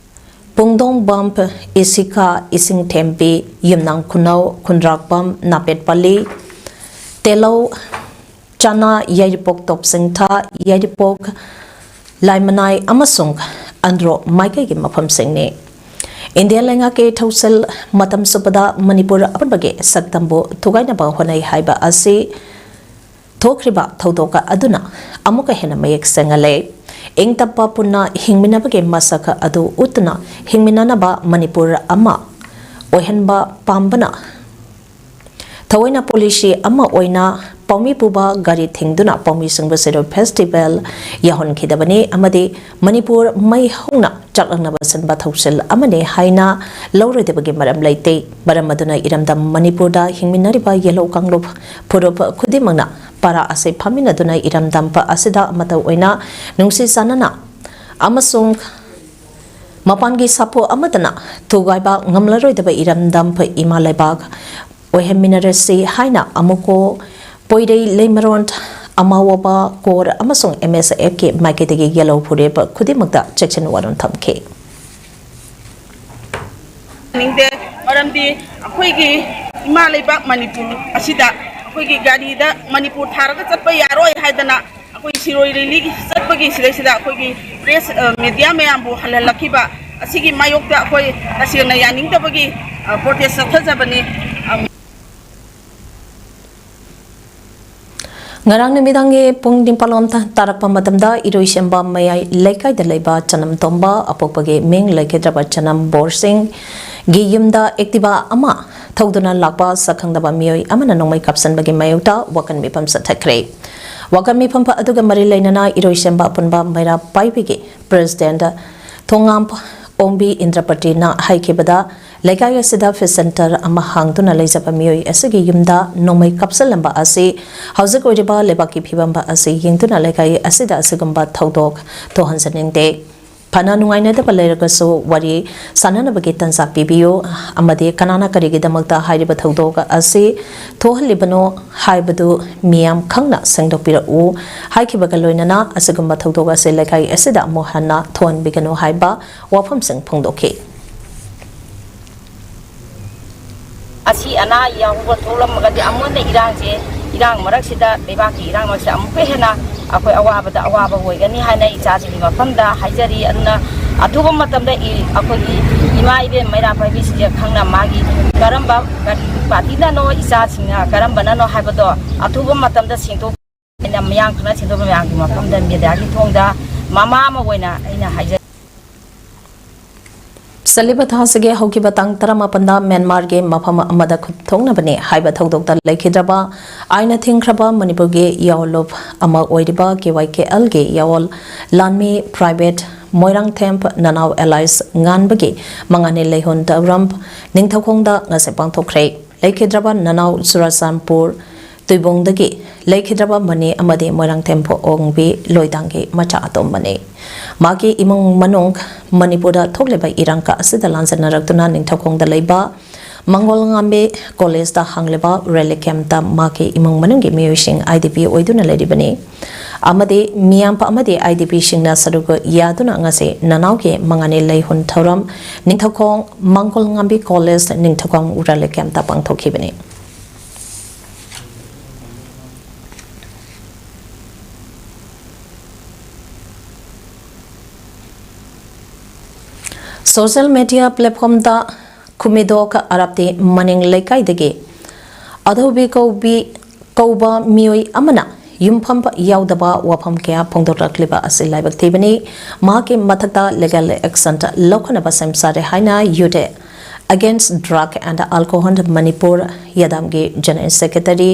ꯄꯨꯡꯗꯣꯡꯕꯝ, ꯏꯁꯤꯀꯥ, ꯏꯁꯤꯡꯊꯦꯝꯕꯤ, ꯌꯨꯝꯅꯥꯝ ꯈꯨꯅꯧ, ꯈꯨꯟꯗ꯭ꯔꯥꯛꯄꯝ, ꯅꯥꯄꯦꯠꯄꯜꯂꯤ, ꯇꯦꯂꯧ, ꯆꯅꯥ, ꯌꯥꯏꯔꯤꯄꯣꯛ ꯇꯣꯞꯁꯤꯡꯊꯥ, ꯌꯥꯏꯔꯤꯄꯣꯛ, ꯂꯥꯏꯃꯅꯥꯏ ꯑꯃꯁꯨꯡ ꯑꯟꯗ꯭ꯔꯣ ꯃꯥꯏꯀꯩꯒꯤ ꯃꯐꯝꯁꯤꯡꯅꯤ꯫ ꯏꯟꯗꯤꯌꯥ ꯂꯩꯉꯥꯛꯀꯤ ꯊꯧꯁꯤꯜ ꯃꯇꯝ ꯆꯨꯞꯄꯗ ꯃꯅꯤꯄꯨꯔ ꯑꯄꯨꯟꯕꯒꯤ ꯁꯛꯇꯝꯕꯨ ꯊꯨꯒꯥꯏꯅꯕ ꯍꯣꯠꯅꯩ ꯍꯥꯏꯕ ꯑꯁꯤ ꯊꯣꯛꯈ꯭ꯔꯤꯕ ꯊꯧꯗꯣꯛ ꯑꯗꯨꯅ ꯑꯃꯨꯛꯀ ꯍꯦꯟꯅ ꯃꯌꯦꯛ ꯁꯦꯡꯍꯜꯂꯦ꯫ ꯏꯪ ꯇꯞꯄ ꯄꯨꯟꯅ ꯍꯤꯡꯃꯤꯟꯅꯕꯒꯤ ꯃꯁꯛ ꯑꯗꯨ ꯎꯠꯇꯨꯅ ꯍꯤꯡꯃꯤꯟꯅꯅꯕ ꯃꯅꯤꯄꯨꯔ ꯑꯃ ꯑꯣꯏꯍꯟꯕ ꯄꯥꯝꯕꯅ ꯊꯑꯣꯏꯅ ꯄꯣꯂꯤꯁꯤ ꯑꯃ ꯑꯣꯏꯅ ꯄꯥꯎꯃꯤ ꯄꯨꯕ ꯒꯥꯔꯤ ꯊꯤꯡꯗꯨꯅ ꯄꯥꯎꯃꯤꯁꯤꯡꯕꯨ ꯁꯤꯔꯣꯏ ꯐꯦꯁꯇꯤꯚꯦꯜ ꯌꯥꯎꯍꯟꯈꯤꯗꯕꯅꯤ ꯑꯃꯗꯤ ꯃꯅꯤꯄꯨꯔ ꯃꯩ ꯍꯧꯅ ꯆꯥꯛꯂꯛꯅꯕ ꯁꯤꯟꯕ ꯊꯧꯁꯤꯜ ꯑꯃꯅꯤ ꯍꯥꯏꯅ ꯂꯧꯔꯣꯏꯗꯕꯒꯤ ꯃꯔꯝ ꯂꯩꯇꯦ꯫ ꯃꯔꯝ ꯑꯗꯨꯅ ꯏꯔꯝꯗꯝ ꯃꯅꯤꯄꯨꯔꯗ ꯍꯤꯡꯃꯤꯟꯅꯔꯤꯕ ꯌꯦꯜꯍꯧ ꯀꯥꯡꯂꯨꯞ ꯐꯨꯔꯨꯞ ꯈꯨꯗꯤꯡꯃꯛꯅ ꯄꯥꯔꯥ ꯑꯁꯤ ꯐꯥꯃꯤꯟꯅꯗꯨꯅ ꯏꯔꯝꯗꯝ ꯑꯁꯤꯗ ꯑꯃꯠꯇ ꯑꯣꯏꯅ ꯅꯨꯡꯁꯤ ꯆꯥꯟꯅꯅ ꯑꯃꯁꯨꯡ ꯃꯄꯥꯟꯒꯤ ꯁꯥꯐꯨ ꯑꯃꯠꯇꯅ ꯊꯨꯒꯥꯏꯕ ꯉꯝꯂꯔꯣꯏꯗꯕ ꯏꯔꯝꯗꯝ ꯏꯃꯥ ꯂꯩꯕꯥꯛ ꯑꯣꯏꯍꯟꯃꯤꯟꯅꯔꯁꯤ ꯍꯥꯏꯅ ꯑꯃꯨꯛꯀꯣ ꯄꯣꯏꯔꯩ ꯂꯩꯃꯔꯣꯟ ꯑꯃꯥꯋꯣꯕ ꯀꯣꯔ ꯑꯃꯁꯨꯡ ꯑꯦꯝ ꯑꯦꯁ ꯑꯦꯐꯀꯤ ꯃꯥꯏꯀꯩꯗꯒꯤ ꯌꯦꯜꯍꯧ ꯐꯨꯔꯨꯞ ꯈꯨꯗꯤꯡꯃꯛꯇ ꯆꯦꯛꯁꯤꯟ ꯋꯥꯔꯣꯜ ꯊꯝꯈꯤ꯫ ꯅꯤꯡꯗꯦ꯫ ꯃꯔꯝꯗꯤ ꯑꯩꯈꯣꯏꯒꯤ ꯏꯃꯥ ꯂꯩꯕꯥꯛ ꯃꯅꯤꯄꯨꯔ ꯑꯁꯤꯗ ꯑꯩꯈꯣꯏꯒꯤ ꯒꯥꯔꯤꯗ ꯃꯅꯤꯄꯨꯔ ꯊꯥꯔꯒ ꯆꯠꯄ ꯌꯥꯔꯣꯏ ꯍꯥꯏꯗꯅ ꯑꯩꯈꯣꯏ ꯁꯤꯔꯣꯏ ꯔꯦꯂꯤ ꯆꯠꯄꯒꯤ ꯁꯤꯗꯩꯁꯤꯗ ꯑꯩꯈꯣꯏꯒꯤ ꯄ꯭ꯔꯦꯁ, ꯑ, ꯃꯦꯗꯤꯌꯥ ꯃꯌꯥꯝꯕꯨ ꯍꯜꯍꯜꯂꯛꯈꯤꯕ ꯑꯁꯤꯒꯤ ꯃꯥꯌꯣꯛꯇ ꯑꯩꯈꯣꯏ ꯇꯁꯦꯡꯅ ꯌꯥꯅꯤꯡꯗꯕꯒꯤ, ꯑ, ꯄ꯭ꯔꯣꯇꯦꯁ ꯆꯠꯊꯖꯕꯅꯤ꯫ ꯑ, ꯉꯔꯥꯡ ꯅꯨꯃꯤꯗꯥꯡꯒꯤ ꯄꯨꯡ ꯅꯤꯄꯥꯜꯂꯣꯝ ꯇꯥꯔꯛꯄ ꯃꯇꯝꯗ ꯏꯔꯣꯏꯁꯦꯝꯕ ꯃꯌꯥꯏ ꯂꯩꯀꯥꯏꯗ ꯂꯩꯕ ꯆꯅꯝ ꯇꯣꯝꯕ ꯑꯄꯣꯛꯄꯒꯤ ꯃꯤꯡ ꯂꯩꯈꯤꯗ꯭ꯔꯕ ꯆꯅꯝ ꯕꯣꯔꯁꯤꯡꯒꯤ ꯌꯨꯝꯗ ꯑꯦꯛꯇꯤꯚꯥ ꯑꯃ ꯊꯧꯗꯨꯅ ꯂꯥꯛꯄ ꯁꯛꯈꯪꯗꯕ ꯃꯤꯑꯣꯏ ꯑꯃꯅ ꯅꯣꯡꯃꯩ ꯀꯥꯞꯁꯤꯟꯕꯒꯤ ꯃꯥꯌꯣꯛꯇ ꯋꯥꯀꯟ ꯃꯤꯐꯝ ꯆꯠꯊꯈ꯭ꯔꯦ꯫ ꯋꯥꯀꯟ ꯃꯤꯐꯝ ꯑꯗꯨꯒ ꯃꯔꯤ ꯂꯩꯅꯅ ꯏꯔꯣꯏꯁꯦꯝꯕ ꯑꯄꯨꯟꯕ ꯃꯩꯔꯥ ꯄꯥꯏꯕꯤꯒꯤ ꯄ꯭ꯔꯦꯁꯤꯗꯦꯟꯠ ꯊꯣꯉꯥꯝ ꯑꯣꯡꯕꯤ ꯏꯟꯗ꯭ꯔꯄꯇꯤꯅ ꯍꯥꯏꯈꯤꯕꯗ, ꯂꯩꯀꯥꯏ ꯑꯁꯤꯗ ꯐꯤꯁ ꯁꯦꯟꯇꯔ ꯑꯃ ꯍꯥꯡꯗꯨꯅ ꯂꯩꯖꯕ ꯃꯤꯑꯣꯏ ꯑꯁꯤꯒꯤ ꯌꯨꯝꯗ ꯅꯣꯡꯃꯩ ꯀꯥꯞꯁꯤꯜꯂꯝꯕ ꯑꯁꯤ ꯍꯧꯖꯤꯛ ꯑꯣꯏꯔꯤꯕ ꯂꯩꯕꯥꯛꯀꯤ ꯐꯤꯕꯝ ꯑꯁꯤ ꯌꯦꯡꯗꯨꯅ ꯂꯩꯀꯥꯏ ꯑꯁꯤꯗ ꯑꯁꯤꯒꯨꯝꯕ ꯊꯧꯗꯣꯛ ꯊꯣꯛꯍꯟꯖꯅꯤꯡꯗꯦ꯫ ꯐꯅ ꯅꯨꯡꯉꯥꯏꯅꯗꯕ ꯂꯩꯔꯒꯁꯨ ꯋꯥꯔꯤ ꯁꯥꯟꯅꯅꯕꯒꯤ ꯇꯥꯟꯖꯥ ꯄꯤꯕꯤꯌꯨ ꯑꯃꯗꯤ ꯀꯅꯥꯅ ꯀꯔꯤꯒꯤꯗꯃꯛꯇ ꯍꯥꯏꯔꯤꯕ ꯊꯧꯗꯣꯛ ꯑꯁꯤ ꯊꯣꯛꯍꯜꯂꯤꯕꯅꯣ ꯍꯥꯏꯕꯗꯨ ꯃꯤꯌꯥꯝ ꯈꯪꯅ ꯁꯦꯡꯗꯣꯛꯄꯤꯔꯛꯎ ꯍꯥꯏꯈꯤꯕꯒ ꯂꯣꯏꯅꯅ ꯑꯁꯤꯒꯨꯝꯕ ꯊꯧꯗꯣꯛ ꯑꯁꯤ ꯂꯩꯀꯥꯏ ꯑꯁꯤꯗ ꯑꯃꯨꯛ ꯍꯟꯅ ꯊꯣꯛꯍꯟꯕꯤꯒꯅꯨ ꯍꯥꯏꯕ ꯋꯥꯐꯝꯁꯤꯡ ꯐꯣꯡꯗꯣꯛꯈꯤ꯫ ꯑꯁꯤ ꯑꯅꯥ ꯌꯥꯎꯕ ꯊꯣꯛꯂꯝꯃꯒꯗꯤ ꯑꯃꯨꯛ ꯍꯟꯅ ꯏꯔꯥꯡꯁꯦ, ꯏꯔꯥꯡ ꯃꯔꯛꯁꯤꯗ, ꯂꯩꯕꯥꯛꯀꯤ ꯏꯔꯥꯡ ꯃꯔꯛꯁꯤꯗ ꯑꯃꯨꯛꯀ ꯍꯦꯟꯅ ꯑꯩꯈꯣꯏ ꯑꯋꯥꯕꯗ ꯑꯋꯥꯕ ꯑꯣꯏꯒꯅꯤ ꯍꯥꯏꯅ ꯏꯆꯥꯁꯤꯡꯒꯤ ꯃꯐꯝꯗ ꯍꯥꯏꯖꯔꯤ꯫ ꯑꯗꯨꯅ ꯑꯊꯨꯕ ꯃꯇꯝꯗ ꯏ-, ꯑꯩꯈꯣꯏꯒꯤ ꯏꯃꯥ ꯏꯕꯦꯟ ꯃꯩꯔꯥ ꯄꯥꯏꯕꯤꯁꯤꯡꯁꯦ ꯈꯪꯅ ꯃꯥꯒꯤ ꯀꯔꯝꯕ ꯀꯔꯤ ꯄꯥꯔꯇꯤꯅꯅꯣ, ꯏꯆꯥꯁꯤꯡꯅ ꯀꯔꯝꯕꯅꯅꯣ ꯍꯥꯏꯕꯗꯣ ꯑꯊꯨꯕ ꯃꯇꯝꯗ ꯁꯦꯡꯗꯣꯛ-, ꯑꯩꯅ ꯃꯤꯌꯥꯝ ꯈꯪꯅ ꯁꯦꯡꯗꯣꯛꯄ ꯃꯌꯥꯝꯒꯤ ꯃꯐꯝꯗ ꯃꯦꯗꯤꯌꯥꯒꯤ ꯊꯣꯡꯗ ꯃꯃꯥ ꯑꯃ ꯑꯣꯏꯅ ꯑꯩꯅ ꯍꯥꯏꯖꯔꯤ꯫ ꯆꯠꯂꯤꯕ ꯊꯥꯁꯤꯒꯤ ꯍꯧꯈꯤꯕ ꯇꯥꯡ ꯇꯔꯥꯃꯥꯄꯟꯗ ꯃ꯭ꯌꯥꯟꯃꯥꯔꯒꯤ ꯃꯐꯝ ꯑꯃꯗ ꯈꯨꯠꯊꯣꯛꯅꯕꯅꯤ ꯍꯥꯏꯕ ꯊꯧꯗꯣꯛꯇ ꯂꯩꯈꯤꯗ꯭ꯔꯕ, ꯑꯥꯏꯟꯅ ꯊꯤꯡꯈ꯭ꯔꯕ ꯃꯅꯤꯄꯨꯔꯒꯤ ꯌꯥꯑꯣꯂꯨꯞ ꯑꯃ ꯑꯣꯏꯔꯤꯕ ꯀꯦ ꯋꯥꯏ ꯀꯦ ꯑꯦꯜꯒꯤ ꯌꯥꯑꯣꯜ ꯂꯥꯟꯃꯤ ꯄ꯭ꯔꯥꯏꯚꯦꯠ ꯃꯣꯏꯔꯥꯡꯊꯦꯝ ꯅꯅꯥꯎ ꯑꯦꯂꯥꯏꯁ ꯉꯥꯟꯕꯒꯤ ꯃꯉꯥꯅꯤ ꯂꯩꯍꯣꯟ ꯊꯧꯔꯝ ꯅꯤꯡꯊꯧꯈꯣꯡꯗ ꯉꯁꯤ ꯄꯥꯡꯊꯣꯛꯈ꯭ꯔꯦ꯫ ꯂꯩꯈꯤꯗ꯭ꯔꯕ ꯅꯅꯥꯎ ꯆꯨꯔꯆꯥꯟꯄꯨꯔ ꯇꯨꯏꯕꯣꯡꯗꯒꯤ ꯂꯩꯈꯤꯗ꯭ꯔꯕ ꯃꯅꯤ ꯑꯃꯗꯤ ꯃꯣꯏꯔꯥꯡꯊꯦꯝ ꯑꯣꯡꯕꯤ ꯂꯣꯏꯗꯥꯡꯒꯤ ꯃꯆꯥ ꯑꯇꯣꯝꯕꯅꯤ꯫ ꯃꯍꯥꯛꯀꯤ ꯏꯃꯨꯡ ꯃꯅꯨꯡ ꯃꯅꯤꯄꯨꯔꯗ ꯊꯣꯛꯂꯤꯕ ꯏꯔꯥꯡꯀ ꯑꯁꯤꯗ ꯂꯥꯟꯖꯟꯅꯔꯛꯇꯨꯅ ꯅꯤꯡꯊꯧꯈꯣꯡꯗ ꯂꯩꯕ ꯃꯪꯒꯣꯜ ꯉꯥꯝꯕꯤ ꯀꯣꯂꯦꯖꯇ ꯍꯥꯡꯂꯤꯕ ꯔꯤꯂꯤꯐ ꯀꯦꯝꯞꯇ ꯃꯍꯥꯛꯀꯤ ꯏꯃꯨꯡ ꯃꯅꯨꯡꯒꯤ ꯃꯤꯑꯣꯏꯁꯤꯡ ꯑꯥꯏ ꯗꯤ ꯄꯤ ꯑꯣꯏꯗꯨꯅ ꯂꯩꯔꯤꯕꯅꯤ꯫ ꯑꯃꯗꯤ ꯃꯤꯌꯥꯝ ꯑꯃꯗꯤ ꯑꯥꯏ ꯗꯤ ꯄꯤꯁꯤꯡꯅ ꯁꯔꯨꯛ ꯌꯥꯗꯨꯅ ꯉꯁꯤ ꯅꯅꯥꯎꯒꯤ ꯃꯉꯥꯅꯤ ꯂꯩꯍꯨꯟ ꯊꯧꯔꯝ ꯅꯤꯡꯊꯧꯈꯣꯡ ꯃꯪꯒꯣꯜ ꯉꯥꯝꯕꯤ college Ningthoukhong relief ꯀꯦꯝꯞꯇ ꯄꯥꯡꯊꯣꯛꯈꯤꯕꯅꯤ꯫ Social media ꯄ꯭ꯂꯦꯠꯐꯣꯝꯗ ꯈꯨꯃꯤꯗꯣꯛ ꯑꯔꯥꯞꯇꯤ ꯃꯅꯤꯡ ꯂꯩꯀꯥꯏꯗꯒꯤ ꯑꯙꯧꯕꯤ ꯀꯧꯕꯤ ꯀꯧꯕ ꯃꯤꯑꯣꯏ ꯑꯃꯅ ꯌꯨꯝꯐꯝ ꯌꯥꯎꯗꯕ ꯋꯥꯐꯝ ꯀꯌꯥ ꯐꯣꯡꯗꯣꯔꯛꯂꯤꯕ ꯑꯁꯤ ꯂꯥꯏꯕꯛ ꯊꯤꯕꯅꯤ꯫ ꯃꯍꯥꯛꯀꯤ ꯃꯊꯛꯇ ꯂꯤꯒꯦꯜ ꯑꯦꯛꯁꯟ ꯂꯧꯈꯠꯅꯕ ꯁꯦꯝ ꯁꯥꯔꯦ ꯍꯥꯏꯅ Youth Against Drug and Alcohol Manipur ꯌꯥꯗꯥꯝꯒꯤ ꯖꯦꯅꯔꯦꯜ ꯁꯦꯀ꯭ꯔꯦꯇꯔꯤ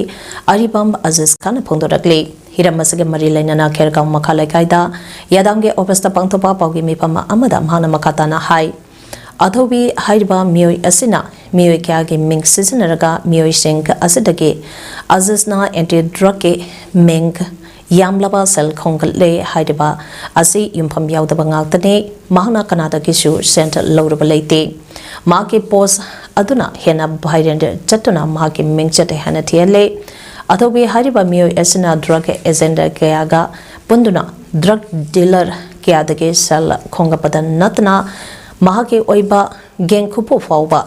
ꯑꯔꯤꯕꯝ ꯑꯖꯤꯖ ꯈꯥꯟꯅ ꯐꯣꯡꯗꯣꯔꯛꯂꯤ꯫ ꯍꯤꯔꯝ ꯑꯁꯤꯒꯤ ꯃꯔꯤ ꯂꯩꯅꯅ ꯈꯦꯔꯒꯥꯎ ꯃꯈꯥ ꯂꯩꯀꯥꯏꯗ ꯌꯥꯗꯥꯝꯒꯤ ꯑꯣꯐꯤꯁꯇ ꯄꯥꯡꯊꯣꯛꯄ ꯄꯥꯎꯒꯤ ꯃꯤꯐꯝ ꯑꯃꯗ ꯃꯍꯥꯛꯅ ꯃꯈꯥ ꯇꯥꯅ ꯍꯥꯏ, ꯑꯊꯧꯕꯤ ꯍꯥꯏꯔꯤꯕ ꯃꯤꯑꯣꯏ ꯑꯁꯤꯅ ꯃꯤꯑꯣꯏ ꯀꯌꯥꯒꯤ ꯃꯤꯡ ꯁꯤꯖꯤꯟꯅꯔꯒ ꯃꯤꯑꯣꯏꯁꯤꯡ ꯑꯁꯤꯗꯒꯤ ꯑꯖꯤꯖꯅ ꯑꯦꯟꯇꯤ ꯗ꯭ꯔꯒꯀꯤ ꯃꯤꯡ ꯌꯥꯝꯂꯕ ꯁꯦꯜ ꯈꯣꯝꯒꯠꯂꯦ ꯍꯥꯏꯔꯤꯕ ꯑꯁꯤ ꯌꯨꯝꯐꯝ ꯌꯥꯎꯗꯕ ꯉꯥꯛꯇꯅꯤ꯫ ꯃꯍꯥꯛꯅ ꯀꯅꯥꯗꯒꯤꯁꯨ ꯁꯦꯟ ꯂꯧꯔꯨꯕ ꯂꯩꯇꯦ꯫ ꯃꯍꯥꯛꯀꯤ ꯄꯣꯁ ꯑꯗꯨꯅ ꯍꯦꯟꯅ ꯚꯥꯏꯔꯦꯜ ꯆꯠꯇꯨꯅ ꯃꯍꯥꯛꯀꯤ ꯃꯤꯡꯆꯠ ꯍꯦꯟꯅ ꯊꯤꯍꯜꯂꯦ꯫ ꯑꯊꯧꯕꯤ ꯍꯥꯏꯔꯤꯕ ꯃꯤꯑꯣꯏ ꯑꯁꯤꯅ ꯗ꯭ꯔꯒ ꯑꯦꯖꯦꯟꯗ ꯀꯌꯥꯒ ꯄꯨꯟꯗꯨꯅ ꯗ꯭ꯔꯒ ꯗꯤꯂꯔ ꯀꯌꯥꯗꯒꯤ ꯁꯦꯜ ꯈꯣꯝꯒꯠꯄꯗ ꯅꯠꯇꯅ ꯃꯍꯥꯛꯀꯤ ꯑꯣꯏꯕ ꯒꯦꯡ ꯈꯨꯄꯨ ꯐꯥꯎꯕ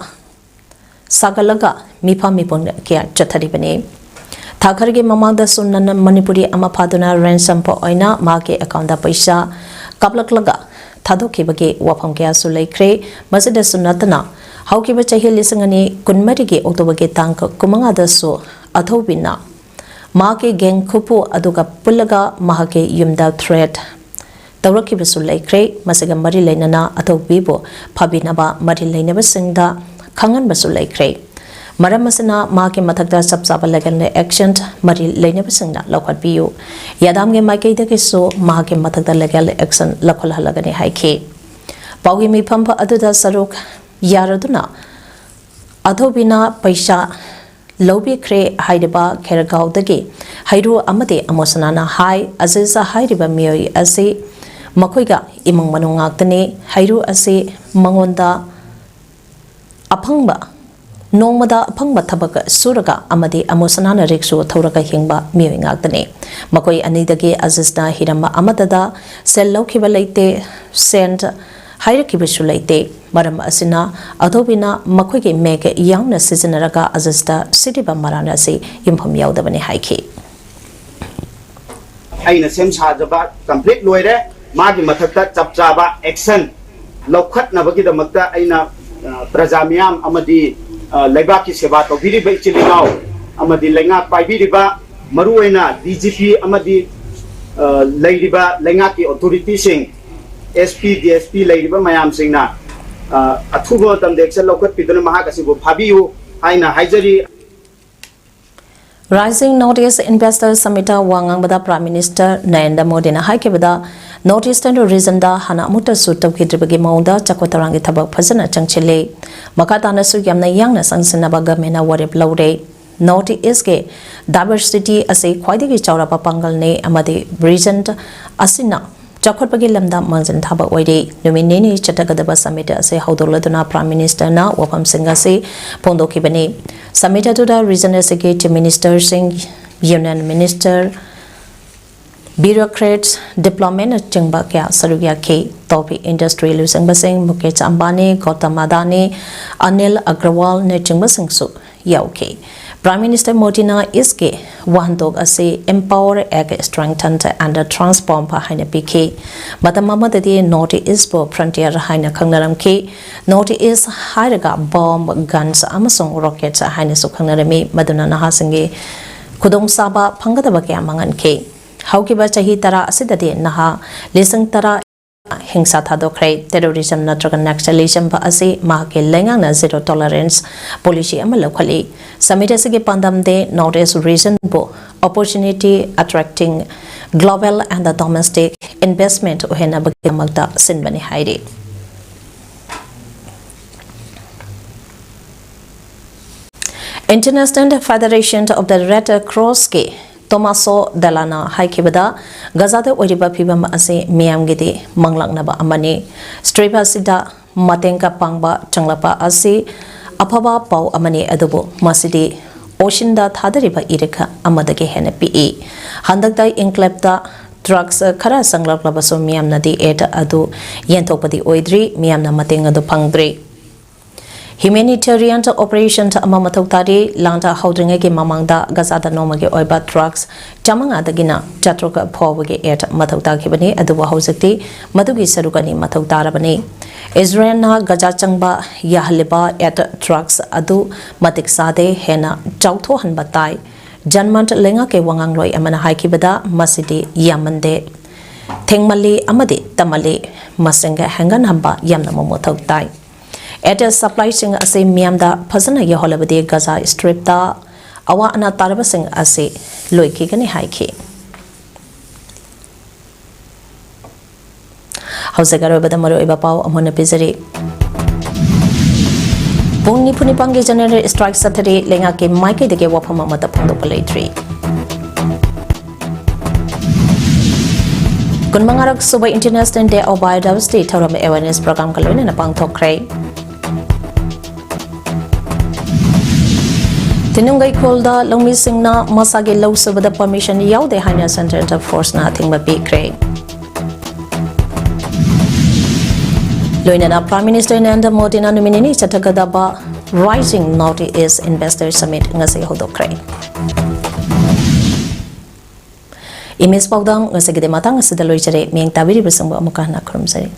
ꯁꯥꯒꯠꯂꯒ ꯃꯤꯐꯝ ꯃꯤꯄꯨꯟ ꯀꯌꯥ ꯆꯠꯊꯔꯤꯕꯅꯤ꯫ ꯊꯥ ꯈꯔꯒꯤ ꯃꯃꯥꯡꯗꯁꯨ ꯅꯟ ꯃꯅꯤꯄꯨꯔꯤ ꯑꯃ ꯐꯥꯗꯨꯅ ꯔꯦꯟꯁꯝ ꯑꯣꯏꯅ ꯃꯍꯥꯛꯀꯤ ꯑꯦꯀꯥꯎꯟꯗ ꯄꯩꯁꯥ ꯀꯥꯞꯂꯛꯂꯒ ꯊꯥꯗꯣꯛꯈꯤꯕꯒꯤ ꯋꯥꯐꯝ ꯀꯌꯥꯁꯨ ꯂꯩꯈ꯭ꯔꯦ꯫ ꯃꯁꯤꯗꯁꯨ ꯅꯠꯇꯅ ꯍꯧꯈꯤꯕ ꯆꯍꯤ ꯂꯤꯁꯤꯡ ꯑꯅꯤ ꯀꯨꯟꯃꯔꯤꯒꯤ ꯑꯣꯛꯇꯣꯕꯔꯒꯤ ꯇꯥꯡ ꯀꯨꯟꯃꯉꯥꯗꯁꯨ ꯑꯊꯧꯕꯤꯅ ꯃꯍꯥꯛꯀꯤ ꯒꯦꯡ ꯈꯨꯄꯨ ꯑꯗꯨꯒ ꯄꯨꯜꯂꯒ ꯃꯍꯥꯛꯀꯤ ꯌꯨꯝꯗ ꯊ꯭ꯔꯦꯠ ꯇꯧꯔꯛꯈꯤꯕꯁꯨ ꯂꯩꯈ꯭ꯔꯦ꯫ ꯃꯁꯤꯒ ꯃꯔꯤ ꯂꯩꯅꯅ ꯑꯊꯧꯕꯤꯕꯨ ꯐꯥꯕꯤꯅꯕ ꯃꯔꯤ ꯂꯩꯅꯕꯁꯤꯡꯗ ꯈꯪꯍꯟꯕꯁꯨ ꯂꯩꯈ꯭ꯔꯦ꯫ ꯃꯔꯝ ꯑꯁꯤꯅ ꯃꯍꯥꯛꯀꯤ ꯃꯊꯛꯇ ꯆꯞ ꯆꯥꯕ ꯂꯦꯒꯦꯜ ꯑꯦꯛꯁꯟ ꯃꯔꯤ ꯂꯩꯅꯕꯁꯤꯡꯅ ꯂꯧꯈꯠꯄꯤꯌꯨ꯫ ꯌꯥꯗꯥꯝꯒꯤ ꯃꯥꯏꯀꯩꯗꯒꯤꯁꯨ ꯃꯍꯥꯛꯀꯤ ꯃꯊꯛꯇ ꯂꯦꯒꯦꯜ ꯑꯦꯛꯁꯟ ꯂꯧꯈꯠꯍꯜꯂꯒꯅꯤ ꯍꯥꯏꯈꯤ꯫ ꯄꯥꯎꯒꯤ ꯃꯤꯐꯝ ꯑꯗꯨꯗ ꯁꯔꯨꯛ ꯌꯥꯔꯗꯨꯅ ꯑꯊꯧꯕꯤꯅ ꯄꯩꯁꯥ ꯂꯧꯕꯤꯈ꯭ꯔꯦ ꯍꯥꯏꯔꯤꯕ ꯈꯦꯔꯒꯥꯎꯗꯒꯤ ꯍꯩꯔꯨ ꯑꯃꯗꯤ ꯑꯃꯣꯁꯅꯥꯅ ꯍꯥꯏ, ꯑꯖꯤꯖ ꯍꯥꯏꯔꯤꯕ ꯃꯤꯑꯣꯏ ꯑꯁꯤ ꯃꯈꯣꯏꯒ ꯏꯃꯨꯡ ꯃꯅꯨꯡ ꯉꯥꯛꯇꯅꯤ꯫ ꯍꯩꯔꯨ ꯑꯁꯤ ꯃꯉꯣꯟꯗ ꯑꯐꯪꯕ, ꯅꯣꯡꯃꯗ ꯑꯐꯪꯕ ꯊꯕꯛ ꯁꯨꯔꯒ ꯑꯃꯗꯤ ꯑꯃꯣꯁꯅꯥꯅ ꯔꯤꯛꯁꯣ ꯊꯧꯔꯒ ꯍꯤꯡꯕ ꯃꯤꯑꯣꯏ ꯉꯥꯛꯇꯅꯤ꯫ ꯃꯈꯣꯏ ꯑꯅꯤꯗꯒꯤ ꯑꯖꯤꯖꯅ ꯍꯤꯔꯝ ꯑꯃꯠꯇꯗ ꯁꯦꯜ ꯂꯧꯈꯤꯕ ꯂꯩꯇꯦ, ꯁꯦꯟ ꯍꯥꯏꯔꯛꯈꯤꯕꯁꯨ ꯂꯩꯇꯦ꯫ ꯃꯔꯝ ꯑꯁꯤꯅ ꯑꯊꯧꯕꯤꯅ ꯃꯈꯣꯏꯒꯤ ꯃꯦꯛ ꯌꯥꯎꯅ ꯁꯤꯖꯤꯟꯅꯔꯒ ꯑꯖꯤꯖꯇ ꯁꯤꯔꯤꯕ ꯃꯔꯥꯜ ꯑꯁꯤ ꯌꯨꯝꯐꯝ ꯌꯥꯎꯗꯕꯅꯤ ꯍꯥꯏꯈꯤ꯫ ꯑꯩꯅ ꯁꯦꯝ ꯁꯥꯖꯕ ꯀꯝꯄ꯭ꯂꯤꯠ ꯂꯣꯏꯔꯦ꯫ ꯃꯥꯒꯤ ꯃꯊꯛꯇ ꯆꯞ ꯆꯥꯕ ꯑꯦꯛꯁꯟ ꯂꯧꯈꯠꯅꯕꯒꯤꯗꯃꯛꯇ ꯑꯩꯅ, ꯑ, ꯄ꯭ꯔꯖꯥ ꯃꯤꯌꯥꯝ ꯑꯃꯗꯤ, ꯑ, ꯂꯩꯕꯥꯛꯀꯤ ꯁꯦꯕꯥ ꯇꯧꯕꯤꯔꯤꯕ ꯏꯆꯤꯜ ꯏꯅꯥꯎ ꯑꯃꯗꯤ ꯂꯩꯉꯥꯛ ꯄꯥꯏꯕꯤꯔꯤꯕ, ꯃꯔꯨꯑꯣꯏꯅ ꯗꯤ ꯖꯤ ꯄꯤ ꯑꯃꯗꯤ, ꯑ, ꯂꯩꯔꯤꯕ ꯂꯩꯉꯥꯛꯀꯤ ꯑꯣꯊꯣꯔꯤꯇꯤꯁꯤꯡ, S P, D S P ꯂꯩꯔꯤꯕ ꯃꯌꯥꯝꯁꯤꯡꯅ, ꯑ, ꯑꯊꯨꯕ ꯃꯇꯝꯗ ꯑꯦꯛꯁꯟ ꯂꯧꯈꯠꯄꯤꯗꯨꯅ ꯃꯍꯥꯛ ꯑꯁꯤꯕꯨ ꯐꯥꯕꯤꯌꯨ ꯍꯥꯏꯅ ꯍꯥꯏꯖꯔꯤ꯫ Rising North East Investor Summitꯇ ꯋꯥ ꯉꯥꯡꯕꯗ Prime Minister ꯅꯔꯦꯟꯗ꯭ꯔ ꯃꯣꯗꯤꯅ ꯍꯥꯏꯈꯤꯕꯗ, North Eastern regionꯗ ꯍꯥꯟꯅ ꯑꯃꯨꯛꯇꯁꯨ ꯇꯧꯈꯤꯗ꯭ꯔꯤꯕꯒꯤ ꯃꯑꯣꯡꯗ ꯆꯥꯎꯈꯠ ꯊꯧꯔꯥꯡꯒꯤ ꯊꯕꯛ ꯐꯖꯅ ꯆꯪꯁꯤꯜꯂꯤ꯫ ꯃꯈꯥ ꯇꯥꯅꯁꯨ ꯌꯥꯝꯅ ꯌꯥꯡꯅ ꯆꯪꯁꯤꯟꯅꯕ governmentꯅ ꯋꯥꯔꯦꯞ ꯂꯧꯔꯦ꯫ North Eastꯀꯤ diversity ꯑꯁꯤ ꯈ꯭ꯋꯥꯏꯗꯒꯤ ꯆꯥꯎꯔꯕ ꯄꯥꯡꯒꯜꯅꯤ ꯑꯃꯗꯤ region ꯑꯁꯤꯅ ꯆꯥꯎꯈꯠꯄꯒꯤ ꯂꯝꯗ ꯃꯥꯡꯖꯤꯜ ꯊꯥꯕ ꯑꯣꯏꯔꯤ꯫ ꯅꯨꯃꯤꯠ ꯅꯤꯅꯤ ꯆꯠꯊꯒꯗꯕ summit ꯑꯁꯤ ꯍꯧꯗꯣꯛꯂꯗꯨꯅ Prime Ministerꯅ ꯋꯥꯐꯝꯁꯤꯡ ꯑꯁꯤ ꯐꯣꯡꯗꯣꯛꯈꯤꯕꯅꯤ꯫ Summit ꯑꯗꯨꯗ region ꯑꯁꯤꯒꯤ Chief Ministerꯁꯤꯡ, Union Minister, bureaucrats, diplomatꯅꯆꯤꯡꯕ ꯀꯌꯥ ꯁꯔꯨꯛ ꯌꯥꯈꯤ꯫ Top industry ꯂꯨꯆꯤꯡꯕꯁꯤꯡ ꯃꯨꯀꯦꯁ ꯑꯝꯕꯥꯅꯤ, ꯒꯧꯇꯝ ꯑꯗꯥꯅꯤ, ꯑꯅꯤꯜ ꯑꯒ꯭ꯔꯋꯥꯜꯅꯆꯤꯡꯕꯁꯤꯡꯁꯨ ꯌꯥꯎꯈꯤ꯫ Prime Minister ꯃꯣꯗꯤꯅ ꯏꯁꯀꯤ ꯋꯥꯍꯟꯊꯣꯛ ꯑꯁꯤ Empower, Act, Strengthen and Transform ꯍꯥꯏꯅ ꯄꯤꯈꯤ꯫ ꯃꯇꯝ ꯑꯃꯗꯗꯤ North East ꯄꯨ Frontier ꯍꯥꯏꯅ ꯈꯪꯅꯔꯝꯈꯤ꯫ North East ꯍꯥꯏꯔꯒ bomb, guns ꯑꯃꯁꯨꯡ rockets ꯍꯥꯏꯅꯁꯨ ꯈꯪꯅꯔꯝꯃꯤ, ꯃꯗꯨꯅ ꯅꯍꯥꯁꯤꯡꯒꯤ ꯈꯨꯗꯣꯡꯆꯥꯕ ꯐꯪꯒꯗꯕ ꯀꯌꯥ ꯃꯥꯡꯍꯟꯈꯤ꯫ ꯍꯧꯈꯤꯕ ꯆꯍꯤ ꯇꯔꯥ ꯑꯁꯤꯗꯗꯤ ꯅꯍꯥ ꯂꯤꯁꯤꯡ ꯇꯔꯥ ꯍꯤꯡꯁꯥ ꯊꯥꯗꯣꯛꯈ꯭ꯔꯦ꯫ Terrorism ꯅꯠꯇ꯭ꯔꯒ Naxalism ꯑꯁꯤ ꯃꯍꯥꯛꯀꯤ ꯂꯩꯉꯥꯛꯅ zero tolerance policy ꯑꯃ ꯂꯧꯈꯠꯂꯤ꯫ Summit ꯑꯁꯤꯒꯤ ꯄꯥꯟꯗꯝꯗꯤ North East region ꯕꯨ opportunity attracting global and domestic investment ꯑꯣꯏꯍꯟꯅꯕꯒꯤꯗꯃꯛꯇ ꯁꯤꯟꯕꯅꯤ ꯍꯥꯏꯔꯤ꯫ International Federation of the Red Cross ꯀꯤ ꯇꯣꯃꯥꯁꯣ ꯗꯦꯂꯥꯅ ꯍꯥꯏꯈꯤꯕꯗ, ꯒꯖꯥꯗ ꯑꯣꯏꯔꯤꯕ ꯐꯤꯕꯝ ꯑꯁꯤ ꯃꯤꯌꯥꯝꯒꯤꯗꯤ ꯃꯪꯂꯥꯛꯅꯕ ꯑꯃꯅꯤ꯫ Strip ꯑꯁꯤꯗ ꯃꯇꯦꯡ ꯄꯥꯡꯕ ꯆꯪꯂꯛꯄ ꯑꯁꯤ ꯑꯐꯕ ꯄꯥꯎ ꯑꯃꯅꯤ, ꯑꯗꯨꯕꯨ ꯃꯁꯤꯗꯤ ocean ꯗ ꯊꯥꯗꯔꯤꯕ ꯏꯔꯤꯛ ꯑꯃꯗꯒꯤ ꯍꯦꯟꯅ ꯄꯤꯛꯏ꯫ ꯍꯟꯗꯛꯇ enclave ꯇ trucks ꯈꯔ ꯆꯪꯂꯛꯂꯕꯁꯨ ꯃꯤꯌꯥꯝꯅꯗꯤ aid ꯑꯗꯨ ꯌꯦꯟꯊꯣꯛꯄꯗꯤ ꯑꯣꯏꯗ꯭ꯔꯤ, ꯃꯤꯌꯥꯝꯅ ꯃꯇꯦꯡ ꯑꯗꯨ ꯐꯪꯗ꯭ꯔꯤ꯫ Humanitarian operation ꯑꯃ ꯃꯊꯧ ꯇꯥꯔꯤ꯫ ꯂꯥꯟ ꯍꯧꯗ꯭ꯔꯤꯉꯩꯒꯤ ꯃꯃꯥꯡꯗ ꯒꯖꯥꯗ ꯅꯣꯡꯃꯒꯤ ꯑꯣꯏꯕ trucks ꯆꯥꯃꯉꯥꯗꯒꯤꯅ ꯆꯥꯇ꯭ꯔꯨꯛ ꯐꯥꯎꯕꯒꯤ aid ꯃꯊꯧ ꯇꯥꯈꯤꯕꯅꯤ, ꯑꯗꯨꯕꯨ ꯍꯧꯖꯤꯛꯇꯤ ꯃꯗꯨꯒꯤ ꯁꯔꯨꯛ ꯑꯅꯤ ꯃꯊꯧ ꯇꯥꯔꯕꯅꯤ꯫ ꯏꯖꯔꯦꯜꯅ ꯒꯖꯥ ꯆꯪꯕ ꯌꯥꯍꯜꯂꯤꯕ aid trucks ꯑꯗꯨ ꯃꯇꯤꯛ ꯆꯥꯗꯦ, ꯍꯦꯟꯅ ꯆꯥꯎꯊꯣꯛꯍꯟꯕ ꯇꯥꯏ꯫ ꯖꯔꯃꯟ ꯂꯩꯉꯥꯛꯀꯤ ꯋꯥꯉꯥꯡꯂꯣꯏ ꯑꯃꯅ ꯍꯥꯏꯈꯤꯕꯗ, ꯃꯁꯤꯗꯤ ꯌꯥꯝꯃꯟꯗꯦ, ꯊꯦꯡꯃꯜꯂꯤ ꯑꯃꯗꯤ ꯇꯝꯃꯜꯂꯤ, ꯃꯁꯤꯡ ꯍꯦꯟꯒꯠꯍꯟꯕ ꯌꯥꯝꯅ ꯃꯊꯧ ꯇꯥꯏ꯫ Aid supply ꯁꯤꯡ ꯑꯁꯤ ꯃꯤꯌꯥꯝꯗ ꯐꯖꯅ ꯌꯧꯍꯜꯂꯕꯗꯤ ꯒꯖꯥ Strip ꯇ ꯑꯋꯥ ꯑꯅꯥ ꯇꯥꯔꯕꯁꯤꯡ ꯑꯁꯤ ꯂꯣꯏꯈꯤꯒꯅꯤ ꯍꯥꯏꯈꯤ꯫ ꯍꯧꯖꯤꯛ ꯑꯔꯣꯏꯕꯗ ꯃꯔꯨꯑꯣꯏꯕ ꯄꯥꯎ ꯑꯃꯨꯛ ꯍꯟꯅ ꯄꯤꯖꯔꯤ꯫ ꯄꯨꯡ ꯅꯤꯐꯨ ꯅꯤꯄꯥꯟꯒꯤ general strike ꯆꯠꯊꯔꯤ, ꯂꯩꯉꯥꯛꯀꯤ ꯃꯥꯏꯀꯩꯗꯒꯤ ꯋꯥꯐꯝ ꯑꯃꯠꯇ ꯐꯣꯡꯗꯣꯛꯄ ꯂꯩꯇ꯭ꯔꯤ꯫ ꯀꯨꯟꯃꯉꯥꯔꯛ ꯁꯨꯕ International Day of Biodiversity ꯊꯧꯔꯝ awareness program ꯒ ꯂꯣꯏꯅꯅ ꯄꯥꯡꯊꯣꯛꯈ꯭ꯔꯦ꯫ ꯊꯤꯅꯨꯡꯒꯩꯈꯣꯜꯗ ꯂꯧꯃꯤꯁꯤꯡꯅ ꯃꯁꯥꯒꯤ ꯂꯧ ꯁꯨꯕꯗ permission ꯌꯥꯎꯗꯦ ꯍꯥꯏꯅ Central Force ꯅ ꯑꯊꯤꯡꯕ ꯄꯤꯈ꯭ꯔꯦ꯫ ꯂꯣꯏꯅꯅ Prime Minister ꯅꯔꯦꯟꯗ꯭ꯔ ꯃꯣꯗꯤꯅ ꯅꯨꯃꯤꯠ ꯅꯤꯅꯤ ꯆꯠꯊꯒꯗꯕ Rising North East Investor Summit ꯉꯁꯤ ꯍꯧꯗꯣꯛꯈ꯭ꯔꯦ꯫ ꯏꯃꯦꯖ ꯄꯥꯎꯗꯝ ꯉꯁꯤꯒꯤꯗꯤ ꯃꯇꯥꯡ ꯑꯁꯤꯗ ꯂꯣꯏꯖꯔꯦ꯫ ꯃꯤꯌꯦꯡ ꯇꯥꯕꯤꯔꯤꯕꯁꯤꯡꯕꯨ ꯑꯃꯨꯛꯀ ꯍꯟꯅ ꯈꯨꯔꯨꯝꯖꯔꯤ꯫